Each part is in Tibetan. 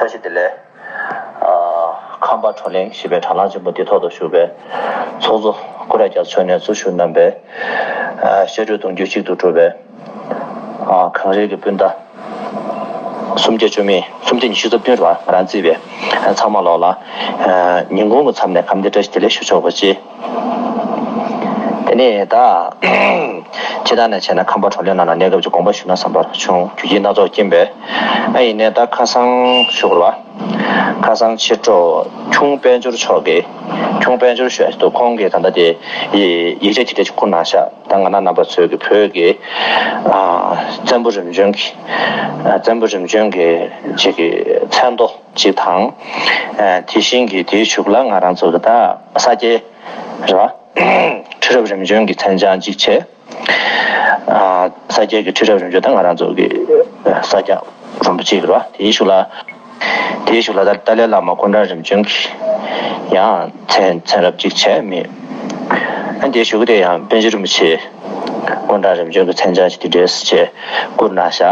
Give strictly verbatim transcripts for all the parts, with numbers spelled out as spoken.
བཀྲ་ཤིས་བདེ་ལེགས། ཨ། ཁམས་པ་བགྲོ་གླེང་ཞེས་པའི་དྲ་ལམ་ཆེན་པོ་འདི་ཐོག་ཏུ་བཞུགས་པའི་ཚོགས་གཙོ་སྐུ་རས་རྒྱ་མཚོ་མཆོག་ནས་གཙོ་བཞུགས་གནང་པའི། ཨ། བཤད་སྒྲོས་གདུང་རྒྱུད་གཅིག་ཏུ་གྲུབ་པའི། ཨ། གངས་རིའི་གི་སྤུན་ཟླ་སུམ་བརྒྱ་བཅུ་མེད་སུམ་བརྒྱ་ཉི་ཤུ་རྩ་བདུན་རེད་བ། ང་རང་བརྩིས་པའི་ཚང་མ་ལོག་ལ། ཨ། ཉིན་གུང་གི་མཚམས་ནས་ཁམས་བདེ་བཀྲ་ཤིས་བདེ་ལེགས་ཞུ་ཆོག་པ་བྱེད། དེ་ནས་ད། སྤྱིར་བཏང་ནས་བྱས་ན་ཁམས་པ་བགྲོ་གླེང་ནང་ལ་གནས་སྐབས་ཀྱི་དགོངས་པ་ཞུ་ན་བསམ་པར་བྱུང་། རྒྱུ་རྐྱེན་སྣ་ཚོགས་རྐྱེན་པས། ཨ། ཡིན་ནའི་ད་ཁ་སང་ཞུ་དགོས་རེད་བ། ཁ་སང་ཕྱི་དྲོ་ཁྱུང་དཔལ་འབྱོར་མཆོག་གིས། ཁྱུང་དཔལ་འབྱོར་ཞུ་ཡ་ཞིག་འདུག་ཁོང་གིས་ད་ལྟ་དེ་ཡི་ཡིག་ཆ་ཅིག་འདྲ་ཅིག་བསྐུར་གནང་ཤག་ད་ང་རང་རྣམ་པ་ཚོའི་གི་བོད་ཀྱི། ཨ། བཙན་པོ་རིམ་བྱོན་གྱི། ཨ། བཙན་པོ་རིམ་བྱོན་གྱི་ཅིག་གི་མཚན་ཐོ་ཅིག་དང་། ཨ། དེ་བཞིན་གྱི་དེའི་གཞུག་ལ་ང་རང་ཚོ་གི་ད་ས་སྐྱའི་རེད་བ། ཁྲི་རབས་རིམ་བྱོན་གྱི་མཚན་བྱང་གཅིག་བྱས། ཨ། ས་སྐྱའི་གི་ཁྲི་རབས་རིམ་བྱོན་ད་ང་རང་ཚོ་གི་ས་སྐྱ་རིན་པོ་ཆེ་གི་རེད་བ། དེའི་གཞུག་ལ། དེའི་གཞུག་ལ་ད་ཏཱ་ལའི་བླ་མ་ཀུན་བཟང་རིམ་བྱོན་གྱི་ཡང་མཚན་མཚན་རབས་གཅིག་བྱས་མི། ཨ། དེའི་གཞུག་གི་དེ་ཡང་པཎ་ཆེན་རིན་པོ་ཆེ་ཀུན་བཟང་རིམ་བྱོན་གྱི་མཚན་བྱང་ཞིག་དེ་འདྲས་བྱས་བསྐུར་གནང་ཤག་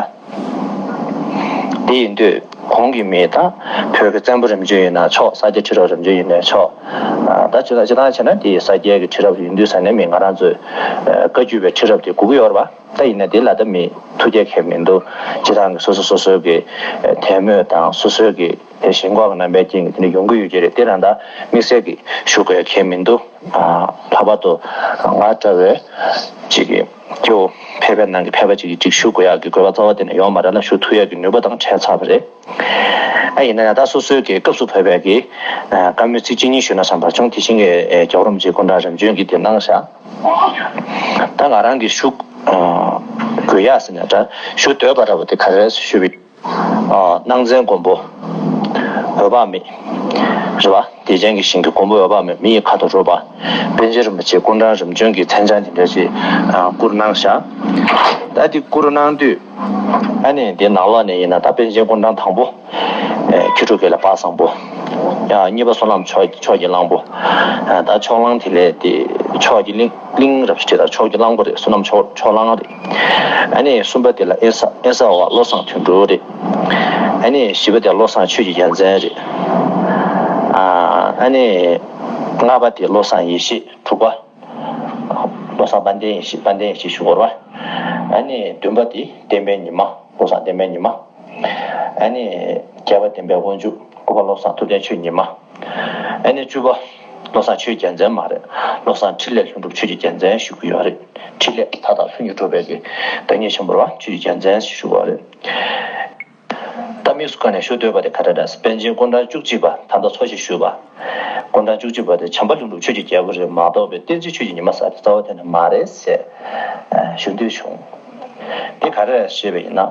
དེ་ཡིན་དུས་གོང་གི་མི་ད་བོད་ཀྱི་བཙན་པོ་རིམ་བྱོན་ཡིན་ན་ཆོག་ས་སྐྱ་ཁྲི་རབས་རིམ་བྱོན་ཡིན་ནའི་ཆོག་ད་ཇི་ལྟར་ཇི་ལྟར་བྱས་ན་དེ་ས་སྐྱའི་གི་ཁྲི་རབས་ཡིན་དུས་ས་ནས་མི་ང་རང་ཚོའི་བཀའ་བརྒྱུད་པའི་ཁྲི་རབས་དེ་དགོས་ཀྱི་ཡོད་རེད་པ། ད་ཡིན་ན་དེ་ལ་ད་མི་ཐུགས་རྒྱལ་ཁེལ་མི་འདུག་སྤྱིར་བཏང་གི་སོ་སོ་སོ་སོའི་གི་དད་མོས་དང་སོ་སོའི་གི་དེ་ཞེན་ཁོག་གི་རྣམ་པའི་རྐྱེན་གྱིས་དེ་འདྲ་ཡོང་གི་ཡོད་ཀྱི་རེད། དེ་རང་ད་དམིགས་བསལ་གྱི་ཞུ་དགོས་ཁེལ་མི་འདུག་ལྷག་པར་དུ་ང་འདྲ་བའི་ཅིག་གི་སྐྱེ་བོ་ཕལ་པའི་ནང་གི་ཕལ་པ་ཅིག་གིས་ཅིག་ཞུ་དགོས་ཡག་གི་དགོས་པ་རྩ་བ་དེ་ནས་ཡོད་མ་རེད་ལ། ཞུ་ཐུབ་ཡག་གི་ནུས་པ་དང་བྲལ་ཚར་བ་རེད། ཨ། ཡིན་ན་ཡང་ད་སོ་སོའི་གི་སྐབས་སུ་བབས་པའི་གི་བཀའ་མོལ་ཚིག་གཅིག་གཉིས་ཞུས་ན་བསམ་པར་བྱུང་། དེ་བཞིན་གྱི་རྒྱལ་བ་རིན་པོ་ཆེ་ཀུན་བཟང་རིམ་བྱོན་གྱིས་དེ་གནང་བཞག་ད་ང་རང་གི་ཞུ་དགོས་ཡག་ཟེར་ནས་ད་ཞུ་འདོད་པ་འདྲ་པོ་དེ་ག་རེ་ཞུས་པའི། ཨ། སྣང་བཙན་མགོན་པོ་འོད་དཔག་མེད་རེད་བ། བདེ་ཆེན་གྱི་ཞིང་གི་མགོན་པོ་འོད་དཔག་མེད་མི་ཡི་ཁ་དོག་རུ་པ། པཎ་ཆེན་རིན་པོ་ཆེ་ཀུན་བཟང་རིམ་བྱོན་གྱི་མཚན་བྱང་དེ་འདྲ་ཞིག་ཨ། བསྐུར་གནང་བཞག་ད་དེ་བསྐུར་གནང་དུས། ཨ་ནི་དེ་ནང་ལོགས་ནས་ཡིན་ན་ད་པཎ་ཆེན་ཀུན་བཟང་དང་པོ། ཨེ། མཁས་གྲུབ་དགེ་ལེགས་དཔག་བཟང་པོ། ཡང་གཉིས་པ་བསོད་ནམས་མཆོག་མཆོག་གི་གླང་པོ། ཨ། ད་ཕྱོགས་གླང་དེ་ལས་དེ་མཆོག་གི་གླིང་གླིང་རབ་ཞིག་བྲིས་དང་མཆོག་གི་གླང་པོ་རེད། བསོད་ནམས་མཆོག་མཆོག་གླང་རེད། ཨ་ནི་གསུམ་པ་དེ་ལ་ཨེ་ས་ཨེ་ས་འོག་བློ་བཟང་དོན་གྲུབ་རེད། ཨ་ནི་བཞི་པ་དེ་བློ་བཟང་ཆོས་ཀྱི་རྒྱལ་མཚན་རེད། ཨ། ཨ་ནི་ལྔ་པ་དེ་བློ་བཟང་ཡེ་ཤེས། དྲུག་པ་བློ་བཟང་དཔལ་ལྡན་ཡེ་ཤེས། དཔལ་ལྡན་ཡེ་ཤེས་ཞུ་དགོས་རེད་བ། ཨ་ནི་བདུན་པ་དེ་བསྟན་པའི་ཉི་མ། བློ་བཟང་བསྟན་པའི་ཉི་མ། ཨ་ནི་བརྒྱད་པ་བསྟན་པའི་དབང་ཕྱུག་སྐུ་པ་བློ་བཟང་ཐུབ་བསྟན་ཆོས་ཉི་མ། ཨ་ནི་བཅུ་པ་བློ་བཟང་ཆོས་རྒྱལ་མཚན་མ་རེད། བློ་བཟང་འཕྲིན་ལས་ལྷུན་གྲུབ་ཆོས་ཀྱི་རྒྱལ་མཚན་ཞུ་གི་ཡོད་རེད། འཕྲིན་ལས་མཐའ་དག་ལྷུན་གྱིས་གྲུབ་པའི་གི་བདག་ཉིད་ཆེན་པོ་རེད་བ། ཆོས་ཀྱི་རྒྱལ་མཚན་ཞུ་གི་ཡོད་རེད། ད་དམིགས་སུ་བཀར་ནས་ཞུ་འདོད་པ་དེ་ག་རེ་རེད། པཎ་ཆེན་ཀུན་བཟང་བཅུ་གཅིག་པ་ད་ལྟ་འཚོ་ཞིང་བཞུགས་པ། ཀུན་བཟང་བཅུ་གཅིག་པ་དེ་བྱམས་པ་ལྷུན་གྲུབ་ཆོས་ཀྱི་རྒྱལ་པོ་རེད་མ་གཏོགས་པའི་བསྟན་འཛིན་ཆོས་ཀྱི་ཉི་མ་ཟེར་དེ་རྩ་བ་དེ་ནས་མ་རེད་ཟེར་ཞུ་འདོད་བྱུང་། དེ་ག་རེ་རེད་ཞེས་པ་ཡིན་ན།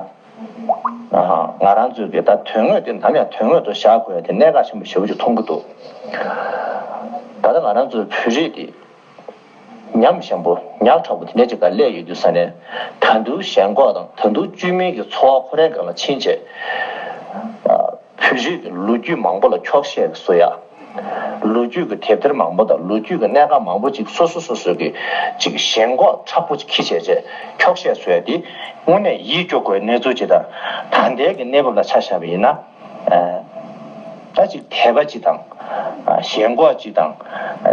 ང་རང་ཚོའི་གི་ད་དོན་དངོས་དེ་ནམ་ཡང་དོན་དངོས་དུ་བཞག་དགོས་ཡ་དེ་གནད་འགག་ཆེན་པོ་ཞེ་པོ་ཅིག་མཐོང་གི་འདུག་ད་ལྟ་ང་རང་ཚོའི་བོད་རིགས་དེ། ཉམས་ཞན་པོ་ཉག་ཕྲ་པོ་དེ་འདྲ་ཅིག་ལ་སླེབས་ཡོད་དུས་ས་ནས། ད་དུང་ཞེན་ཁོག་དང་ད་དུང་བཅོས་མིན་གྱི་ཚོར་བ་ཁོ་རའི་སྒང་ལ་ཕྱིན་བྱས། བོད་རིགས་ཀྱི་ལོ་རྒྱུས་མང་པོ་ལ་འཁྱོག་བཤད་བཟོ་ཡ། ལོ་རྒྱུས་ཀྱི་དེབ་ཐེར་མང་པོ་དང་ལོ་རྒྱུས་ཀྱི་གནད་འགག་མང་པོ་ཅིག་སོ་སོ་སོ་སོའི་གི་ཅིག་ཞེན་ཁོག་ཕྲ་པོ་ཅིག་འཁྱེར་བྱས་བྱས་འཁྱོག་བཤད་བཟོ་ཡ་དེ་དངོས་གནས་ཡིད་སྐྱོ་དགོས་གནས་ཚུལ་ཅིག་དང་། ད་ལྟའི་གི་གནས་བབ་ལ་ཆ་བཞག་པ་ཡིན་ན། ད་ཅིག་དད་པ་ཅིག་དང་། ཞེན་ཁོག་ཅིག་དང་།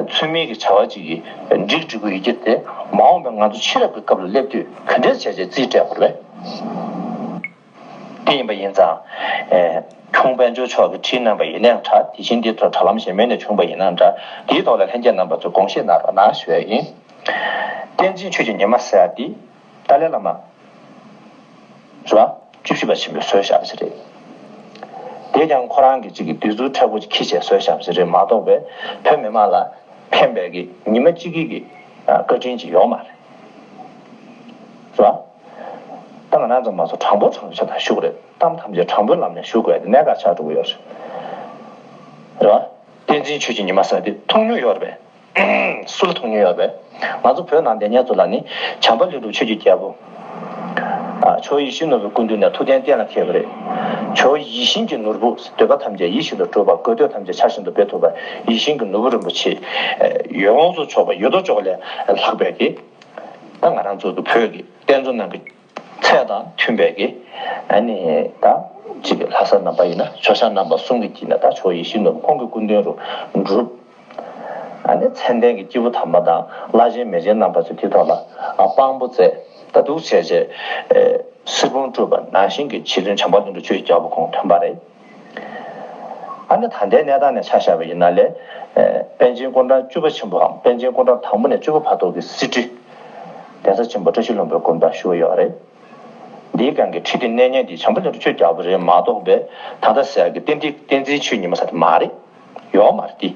ཚུལ་མིན་གྱི་བྱ་བ་ཅིག་གིས་འགྲིག་འགྲིག་གི་ཡོད་ཀྱི་རེད་དེ། མ་འོངས་པའི་ང་ཚོ་ཕྱི་རབས་ཀྱི་སྐབས་ལ་སླེབས་དུས་ག་འདྲས་བྱས་བྱས་རྩིས་སྤྲད་དགོས་རེད། དེ་ཡིན་པ་ཡིན་ཙང་། ཁྱུང་དཔལ་འབྱོར་མཆོག་གིས་བྲིས་གནང་པ་ཡིན་ནའང་འདྲ། དེ་བཞིན་འདི་ཚོ་དྲ་ལམ་གཞན་མི་ནས་བྱུང་པ་ཡིན་ནའང་འདྲ། དེའི་ཐོག་ལ་ལྷན་རྒྱས་རྣམ་པ་ཚོས་དགོངས་བཞེས་གནང་རོགས་གནང་ཞུ་ཡ་ཡིན། བསྟན་འཛིན་ཆོས་ཀྱི་ཉི་མ་ཟེར་ཡ་དེ་ཏཱ་ལའི་བླ་མ། རེད་བ། བཅུ་བཞི་པ་ཆེན་པོས་བཟོས་བཞག་པ་ཞིག་རེད། དེས་ཀྱང་ཁོ་རང་གི་གཅིག་གི་འདོད་ཚུལ་མཁྲེགས་པོ་ཅིག་འཁྱེར་བྱས་བཟོས་བཞག་པ་ཞིག་རེད་མ་གཏོགས་པའི་བོད་མི་མང་ལ་ཕན་པའི་གི་ཉི་མ་གཅིག་གི་གི་བཀའ་དྲིན་ཅིག་ཡོད་མ་རེད། རེད་བ། ད་ང་རང་ཚོ་མང་ཚོགས་དྲང་པོ་དྲང་བཞག་ད་ཞུ་གི་རེད། གཏམ་ཐམས་ཅད་དྲང་པོའི་ལམ་ནས་ཞུ་དགོས་ཡ་དེ་གནད་འགག་ཆགས་འགྲོ་གི་ཡོད་རེད། རེད་བ། བསྟན་འཛིན་ཆོས་ཀྱི་ཉི་མ་ཟེར་དེ་མཐོང་མྱོང་ཡོད་རེད་པས། སུ་ལ་མཐོང་མྱོང་ཡོད་པས། ང་ཚོ་བོད་ནང་བསྡད་མཁན་ཚོ་ལ་ནི་བྱམས་པ་ལྷུན་གྲུབ་ཆོས་ཀྱི་རྒྱལ་པོ། ཨ། ཇོ་བོ་ཡིད་བཞིན་ནོར་བུའི་སྐུ་མདུན་ནས་ཐུབ་བསྟན་གཏན་ལ་འཁེལ་བ་རེད། ཇོ་བོ་ཡིད་བཞིན་གྱི་ནོར་བུ། འདོད་པ་ཐམས་ཅད་ཡིད་བཞིན་དུ་འགྲུབ་པ། དགོས་འདོད་ཐམས་ཅད་ཆར་བཞིན་དུ་འབེབས་ཐུབ་པ། ཡིད་བཞིན་གྱི་ནོར་བུ་རིན་པོ་ཆེ། ཡོངས་སུ་རྫོགས་པ་ཡོད་དོ་ཅོག་ལས་ལྷག་པའི་གི། ད་ང་རང་ཚོ་གི་བོད་ཀྱི་བསྟན་འཛིན་ནང་གི། ཚད་དང་མཐུན་པའི་གི། ཨ་ནི་ད་ གཅིག་གི་ལྷ་ས་རྣམ་པ་ཡིན་ན་ཆོས་ཞང་རྣམ་པ་གསུམ་གྱི་དཀྱིལ་ན་ད་ཇོ་བོ་ཡིད་བཞིན་ནོར་བུ་ཁོང་གི་སྐུ་མདུན་རུ་འགྲུབ། ཨ་ནི་མཚན་ལྡན་གྱི་སྐྱེས་བུ་དམ་པ་དང་བླ་ཆེན་མེས་ཆེན་རྣམ་པ་ཚོས་དེ་ཐོག་ལ་ཨ་དཔང་པོ་བཙལ། ད་འདུག་བྱས་བྱས་ཨེ་གསེར་བུམ་སྤྲུལ་པ་ནང་བཞིན་གྱི་རྗེ་བཙུན་བྱམས་པ་ཀླུ་སྒྲུབ་ཆོས་ཀྱི་རྒྱལ་པོ་ཁོང་ཐོན་པ་རེད། ཨ་ནི་ད་ལྟའི་གནས་སྟངས་ནས་ཆ་བཞག་པ་ཡིན་ན་ལས་ཨེ་པཎ་ཆེན་སྐུ་ཕྲེང་བཅུ་པ་ཆེན་པོའམ་པཎ་ཆེན་སྐུ་ཕྲེང་དང་པོ་ནས་བཅུ་པ་བར་དུ་གི་གསེར་ཁྲི་གདན་ས་ཆེན་པོ་བཀྲ་ཤིས་ལྷུན་པོའི་དགོན་པར་བཞུགས་ཡོད་རེད། འདིའི་སྒང་གི་ཁྲི་དེ་གནས་མཁན་དེ་བྱམས་པ་ཀླུ་སྒྲུབ་ཆོས་རྒྱལ་པོ་རེད་མ་གཏོགས་པའི་ད་ལྟ་ཟེར་ཡག་གི་བསྟན་འཛིན་བསྟན་འཛིན་ཆོས་ཉི་མ་ཟེར་དེ་མ་རེད། ཡོད་མ་རེད་དེ།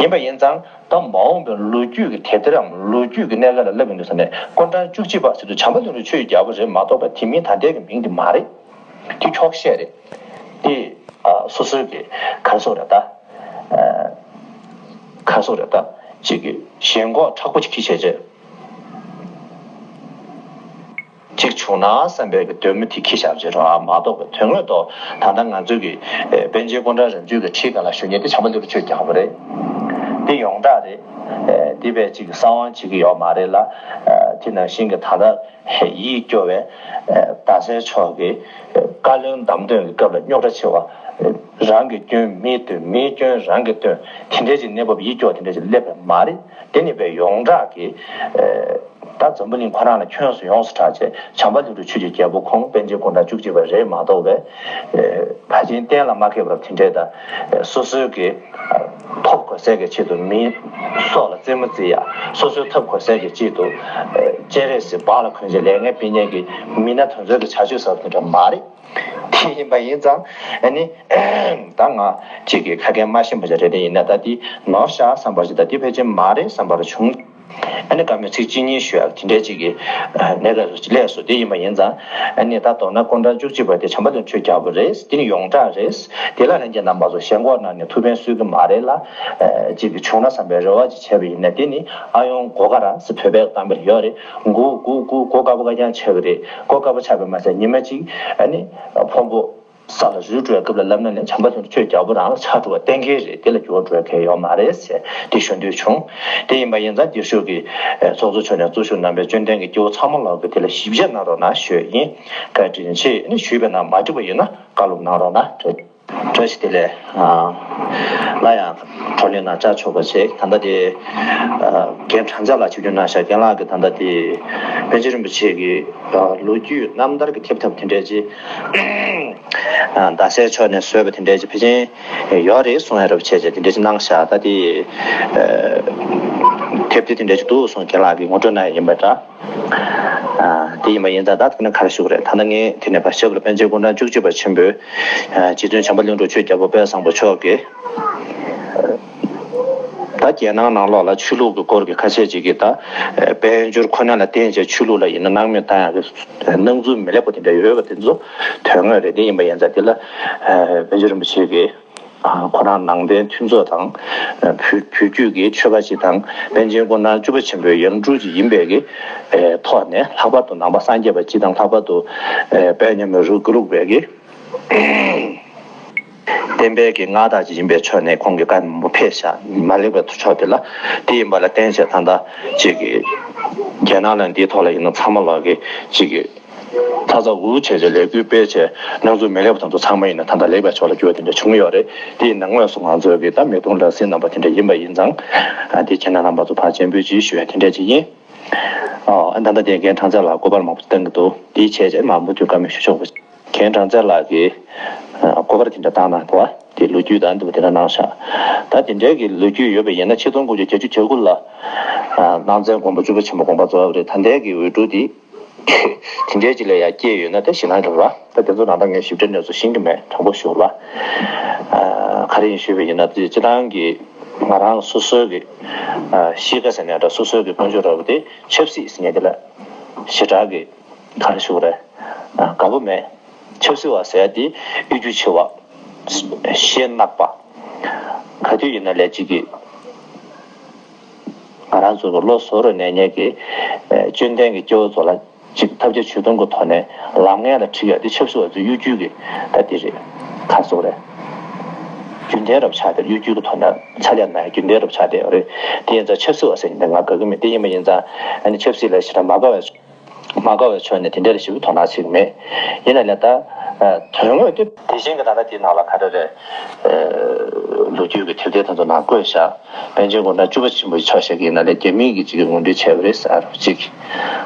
ཡིན་པ་ཡིན་ཙང་ད་མ་འོངས་པའི་ལོ་རྒྱུས་ཀྱི་དེབ་ཐེར་རམ་ལོ་རྒྱུས་ཀྱི་གནས་སྐབས་ལ་ལབ་ཡོང་དུས་ཙ་ནས་སྐུ་ཕྲེང་བཅུ་གཅིག་པ་ཟེར་དུས་བྱམས་པ་ཀླུ་སྒྲུབ་ཆོས་རྒྱལ་པོ་རེད་མ་གཏོགས་པ་དེ་མིན་ད་ལྟའི་གི་མིང་དེ་མ་རེད། དེ་འཁྱོག་བཤད་རེད། དེ་ཨ་སོ་སོའི་གི་ག་རེ་ཟེར་དགོས་རེད་ད། ཨ་ག་རེ་ཟེར་དགོས་རེད་ད། ཅིག་གི་ཞེན་ཁོག་མཁྲེགས་པོ་ཅིག་གིས་བྱས་བྱས། གཅིག་བྱུང་ན་བསམ་པའི་གི་འདོད་མོས་དེ་ཁྱི་ཞབས་ཕྱི་རོ་མ་གཏོགས་པའི་དོན་དངོས་ཐོག་ད་ལྟ་ང་ཚོའི་གི་ཨེ་པཎ་ཆེན་སྐུ་ཕྲེང་རིམ་བྱོན་གི་ཁྲིའི་སྒང་ལ་བཞུགས་མཁན་དེ་བྱམས་པ་ཀླུ་སྒྲུབ་ཆོས་རྒྱལ་པོ་རེད། འདི་ཡོངས་གྲགས་རེད། ཨེ་འདི་བས་གཅིག་གི་གསང་བ་བྱེད་ཀྱི་ཡོད་མ་རེད་ལ། ཨེ་དེ་ནང་བཞིན་གི་ད་ལྟ་ཡིད་སྐྱོ་བའི་ཨེ་ཟླ་གསལ་མཆོག་གི་ཨེ་བཀའ་བློན་བདམས་ཐོན་གི་སྐབས་ལ་རྙོག་དྲ་ཆེ་བ། ཨེ་རང་གི་སྐྱོན་མིས་སྟོན། མིའི་སྐྱོན་རང་གིས་སྟོན། དེ་འདྲའི་ཅིག་གནས་བབ་ཡིད་སྐྱོ་བ་དེ་འདྲའི་ཅིག་སླེབས་པ་མ་རེད། དེ་ནི་བས་ཡོངས་གྲགས་ཀྱི་ཨེ། ད་འཛམ་བུ་གླིང་ཁོ་རང་ལ་ཁྱོན་སུ་ཡོངས་སུ་གྲགས་བྱས་བྱམས་པ་ཀླུ་སྒྲུབ་ཆོས་ཀྱི་རྒྱལ་པོ་ཁོང་པཎ་ཆེན་སྐུ་ཕྲེང་བཅུ་གཅིག་པ་རེད་མ་གཏོགས་པའི་ཨེ་ཕལ་ཆེར་གཏན་ལ་མ་འཁེལ་བ་དེ་འདྲས་དང་ཨེ་སོ་སོའི་གི་ཐོབ་གོ་ས་གི་ཆེད་དུ་མིའི་སྲོག་ལ་རྩེད་མོ་རྩེ་ཡ། སོ་སོའི་ཐོབ་གོ་ས་གི་ཆེད་དུ་ཨེ་སྤྱན་རས་གཟིགས་འབག་ལ་གོན་བྱས་ལས་ངན་སྤེལ་མཁན་གྱི་མི་སྣ་དེ་ཚོའི་གི་བྱ་སྤྱོད་ཟེར་བ་དེ་འདྲ་མ་རེད། དེ་ཡིན་པ་ཡིན་ཙང་ཨ་ནི་ད་ང་གཅིག་གི་ཁ་སྐད་མ་ཤེས་པ་ཅིག་རེད། དེ་ཡིན་ན་ད་དེ་ནོར་ཤག་བསམ་པ་ཅིག་དང་དེ་ཕལ་ཆེར་མ་རེད་བསམ་པ་རེ་བྱུང་། ཨ་ནི་བཀའ་མོལ་ཚིག་གཅིག་གཉིས་ཞུ་ཡག་དེ་འདྲའི་ཅིག་གི་གནས་སྐབས་སུ་སླེབས་སོང་། དེ་ཡིན་པ་ཡིན་ཙང་ཨ་ནི་ད་མདོར་ན་སྐུ་ཕྲེང་བཅུ་གཅིག་པ་དེ་བྱམས་པ་ཀླུ་སྒྲུབ་ཆོས་རྒྱལ་པོ་རེད། དེ་ནི་ཡོངས་གྲགས་རེད། དེ་ལ་ལྷན་རྒྱས་རྣམ་པ་ཚོ་ཞེན་ཁོག་གནང་ནས་ཐུགས་ཕན་གསོས་ཀྱི་མ་རེད་ལ། ཅིག་གི་བྱུང་ན་བསམ་པའི་རེ་བ་ཅིག་བྱས་པ་ཡིན་ན་དེ་ནི་ཨ་ཡོང་སྒོ་ཁ་ར་ཟེར་བོད་པའི་གཏམ་དཔེ་ཡོད་རེད། མགོ་མགོ་མགོ་མགོ་དཀར་པོ་དཀར་རྐྱང་ཆགས་ཀྱི་རེད། མགོ་དཀར་པོ་ཆགས་པའི་མ་ཚད་ཉི་མ་གཅིག་ཨ་ནི་ཕོན་པོ་ས་ལ་རུལ་འགྲོ་བའི་སྐབས་ལ་ལབ་ན་ནི་བྱམས་པ་ཀླུ་སྒྲུབ་ཆོས་རྒྱལ་པོ་རང་ལ་ཆགས་འགྲོ་བ་གཏན་འཁེལ་རེད། དེ་ལ་འགྱུར་བ་འགྲོ་མཁན་ཡོད་མ་རེད་ཟེར་དེ་ཞུ་འདོད་བྱུང་། དེ་ཡིན་པ་ཡིན་ཙང་དེ་ཤོག་གི་ཚོགས་གཙོ་མཆོག་ནས་གཙོ་བཞུགས་གནང་བའི་བཅོམ་ལྡན་གྱི་སྐྱེ་བོ་ཚང་མ་ལོག་གི་དེ་ལ་ཞིབ་དཔྱད་གནང་རོགས་གནང་ཞུ་ཡིན། བཀའ་དྲིན་ཆེ། ནི་ཞུས་པ་ན་མ་འགྲིག་པ་ཡོད་ན་བཀའ་སློབ་གནང་རོགས་གནང་། བཀྲ་ཤིས་བདེ་ལེགས། ཨ་སླར་ཡང་བགྲོ་གླེང་ནང་བཅར་ཆོག་པ་བྱེད། ད་ལྟ་དེ་ཨ་རྒན་གྲངས་ཚད་ལགས་ཆིབས་བསྒྱུར་གནང་ཤག་རྒན་ལགས་ཀྱིས་ད་ལྟ་དེ་པཎ་ཆེན་རིན་པོ་ཆེ་གི་ཨ་ལོ་རྒྱུས་རྣམ་ཐར་གྱི་དེབ་ཐེར་དེ་འདྲ་ཅིག་ཨ་རྡ་སའི་ཕྱོགས་ནས་བཟོས་པ་དེ་འདྲ་ཅིག་ཕལ་ཆེར་ཡོད་རེད་གསུང་ཡ་རབས་བྱས་བྱས་དེ་འདྲ་ཅིག་གནང་ཤག་ད་དེ་ཨ་དེབ་དེ་དེ་འདྲ་ཅིག་འདུག་གསུངས། རྒན་ལགས་ཀྱིས་ངོ་སྤྲོད་གནང་ཡ་ཡིན་པ་འདྲ། ཨ་དེ་ཡིན་པ་ཡིན་ཙང་ད་དེ་ནས་ག་རེ་ཞུ་དགོས་རེད། ད་ལྟ་ངས་དེ་ནས་བར་ཞབས་ལ་པཎ་ཆེན་སྐུ་ཕྲེང་བཅུ་གཅིག་པ་ཆེན་པོས་ཨ་རྗེ་བཙུན་བྱམས་པ་ཀླུ་སྒྲུབ་ཆོས་རྒྱལ་པོ་དཔལ་བཟང་པོ་མཆོག་གིས་ད་རྒྱལ་ནང་ནང་ལོགས་ལ་ཆོས་ལུགས་ཀྱི་སྐོར་གྱི་ཁ་ཤས་ཅིག་གིས་ད་དཔལ་འབྱོར་ཁོ་ན་ལ་བརྟེན་བྱས་ཆོས་ལུགས་ལ་ཡིན་ན་སྣང་མེད་བཏང་ཡག་གི་སྣང་ཚུལ་མི་ལེགས་པ་དེ་འདྲ་ཡོད་པ་དེ་ཚོ་དོན་དངོས་རེད། དེ་ཡིན་པ་ཡིན་ཙང་དེ་ལ་ཨ་པཎ་ཆེན་རིན་པོ་ཆེ་གིས་ཨ་ཁོ་རང་ནང་བསྟན་མཐུན་ཚོགས་དང་ཨ་བོད་བོད་བརྒྱུད་ཀྱི་ཆོས་པ་ཅིག་དང་པཎ་ཆེན་སྐུ་ཕྲེང་བཅུ་པ་ཆེན་པོའི་ཡང་སྤྲུལ་ཅིག་ཡིན་པའི་གི་ཨ་ཐོག་ནས་ལྷག་པར་དུ་ནང་པ་སངས་རྒྱས་པ་སྤྱི་དང་ལྷག་པར་དུ་ཨ་དཔལ་མཉམ་མེད་རུ་ཀུ་ལུག་པའི་གི་བསྟན་པའི་གི་མངའ་བདག་ཅིག་ཡིན་པའི་ཕྱོགས་ནས་ཁོང་གི་བཀའ་མང་པོ་ཕེབས་ཤག་མ་ལེགས་པའི་ཕྱོགས་དེ་ལ། དེ་ཡིན་པ་ལ་བརྟེན་བྱས་ད་ལྟ་ཅིག་གི་རྒྱལ་ནང་ལ་འདིའི་ཐོག་ལ་ཡིན་ན་ཚང་མ་ལོག་གི་ཅིག་གི་ཚ་ཚ་འུར་འུར་བྱས་བྱས་ལས་འགུལ་སྤེལ་བྱས་སྣང་ཚུལ་མི་ལེགས་པ་དང་ཚོ་ཚང་མ་ཡིན་ན་ད་ལྟ་ལེགས་པའི་ཕྱོགས་ལ་འགྱུར་བ་དེ་འདྲ་བྱུང་ཡོད་རེད། དེ་ཡིན་ན་དངོས་སུ་ང་ཚོས་གི་ད་མི་དུང་ལ་སྲིད་རྣམ་པ་དེ་འདྲ་ཡིན་པ་ཡིན་ཙང་། ཨ་དེ་ཁྱེད་རྣམ་པ་ཚོ་ཕར་སྤྱན་འབུལ་ཅིག་ཞུ་ཡ་དེ་འདྲ་ཅིག་ཡིན། ཨོ་ཨ་ད་ལྟ་དེ་རྒན་གྲངས་ཚད་ལགས་སྐུ་པར་མང་པོ་བཏང་གི་འདུག་དེའི་ཆེད་ཅེས་མང་པོ་དུས་སྐར་མའི་ཞུ་ཆོག་པ། རྒན་གྲངས་ཚད་ལགས་ཀྱིས་ཨ་སྐུ་པར་དེ་འདྲ་བཏང་གནང་འདུག་བ། དེ་ལོ་རྒྱུས་དང་འདུག་པ་དེ་འདྲ་གནང་ཤག་ད་དེ་འདྲའི་གི་ལོ་རྒྱུས་ཡོད་པ་ཡིན་ན་ཆིག་སྟོང་དགུ་བརྒྱ་བརྒྱད་ཅུ་གྱ་དགུ་ལ་ཨ་སྣང་བཙན་དགོན་པ་བཅུ་པ་ཆེན་པོ་དགོངས་པ་རྫོགས་པ་རེད། ད་ལྟའི་གི་འོས་སྒྲུབ་དེ་དེ་འདྲའི་ཅིག་ལ་ཡང་སྐྱེས་ཡོད་ན་ད་ཞེད་སྣང་རེད་བ། ད་དེ་ཚོ་ནང་ད་ངས་ཞིབ་ཕྲའི་གནས་ཚུལ་ཤེས་ཀྱི་མེད། དྲང་པོ་ཞུ་ལ། ཨ་ག་རེ་ཡིན་ཞུས་པ་ཡིན་ན་དེ་སྤྱི་བཏང་གི་ང་རང་སོ་སོའི་གི་ཨ་གཤིས་ཀ་ཟེར་ནའི་འདྲ་སོ་སོའི་གི་ཀུན་སྤྱོད་འདྲ་བོ་དེ་ཆབ་སྲིད་ཟེར་མཁན་དེ་ལ་ཞེ་དྲག་གི་ག་རེ་ཞུ་དགོས་རེད། ཨ་དགའ་པོ་མེད། ཆབ་སྲིད་པ་ཟེར་ཡ་དེ་གཡོ་སྒྱུ་ཆེ་བ། ཞེ་གནག་པ། ག་དུས་ཡིན་ན་ལས་གཅིག་གི་ང་རང་ཚོ་གི་བློ་བཟོ་རུ་གནས་མཁན་གྱི་ཨ་བཅོམ་ལྡན་གྱི་སྐྱེ་བོ་ཚོ་ལ་ཅིག་ཐབས་བརྒྱ་ཇུས་སྟོང་གི་ཐོག་ནས་ལམ་ངན་ལ་ཁྲིད་ཡ་དེ་ཆབ་སྲིད་པ་ཚོའི་གཡོ་སྒྱུ་གི་ད་དེ་རེད། ག་རེ་ཟེར་དགོས་རེད། རྒྱུན་ལྡན་རབ་ཆགས་ཏེ་གཡོ་སྒྱུ་གི་ཐོག་ནས་ཕྱག་ལས་གནང་ཡ་རྒྱུན་ལྡན་རབ་ཆགས་བསྡད་ཡོད་རེད། དེ་ཡིན་ཙང་ཆབ་སྲིད་པ་ཟེར་མཁན་དེ་ང་དགའ་གི་མེད། དེ་ཡིན་པ་ཡིན་ཙང་ཨ་ནི་ཆབ་སྲིད་ལ་ཞེ་དྲག་མ་དགའ་བའི་མ་དགའ་བའི་ཕྱོགས་ནས་དེ་འདྲ་ཞིག་དོ་སྣང་བྱེད་ཀྱི་མེད། ཡིན་ན་ལས་ད་ དོན་དངོས་དེ། དེ་བཞིན་གྱི་ད་ལྟ་དེའི་ནང་ལ་ག་རེ་རེད། ལོ་རྒྱུས་ཀྱི་དེབ་ཐེར་དེ་ཚོ་ནང་བཀོད་བཞག་པཎ་ཆེན་སྐུ་ཕྲེང་བཅུ་པ་ཆེན་པོའི་ཕྱོགས་ཞིག་གི་ནང་ནས་རྒྱ་མིས་ཀྱི་ཅིག་གི་ངོ་སྤྲོད་བྱས་པ་རེད་ཟེར་གཅིག་སྐུ་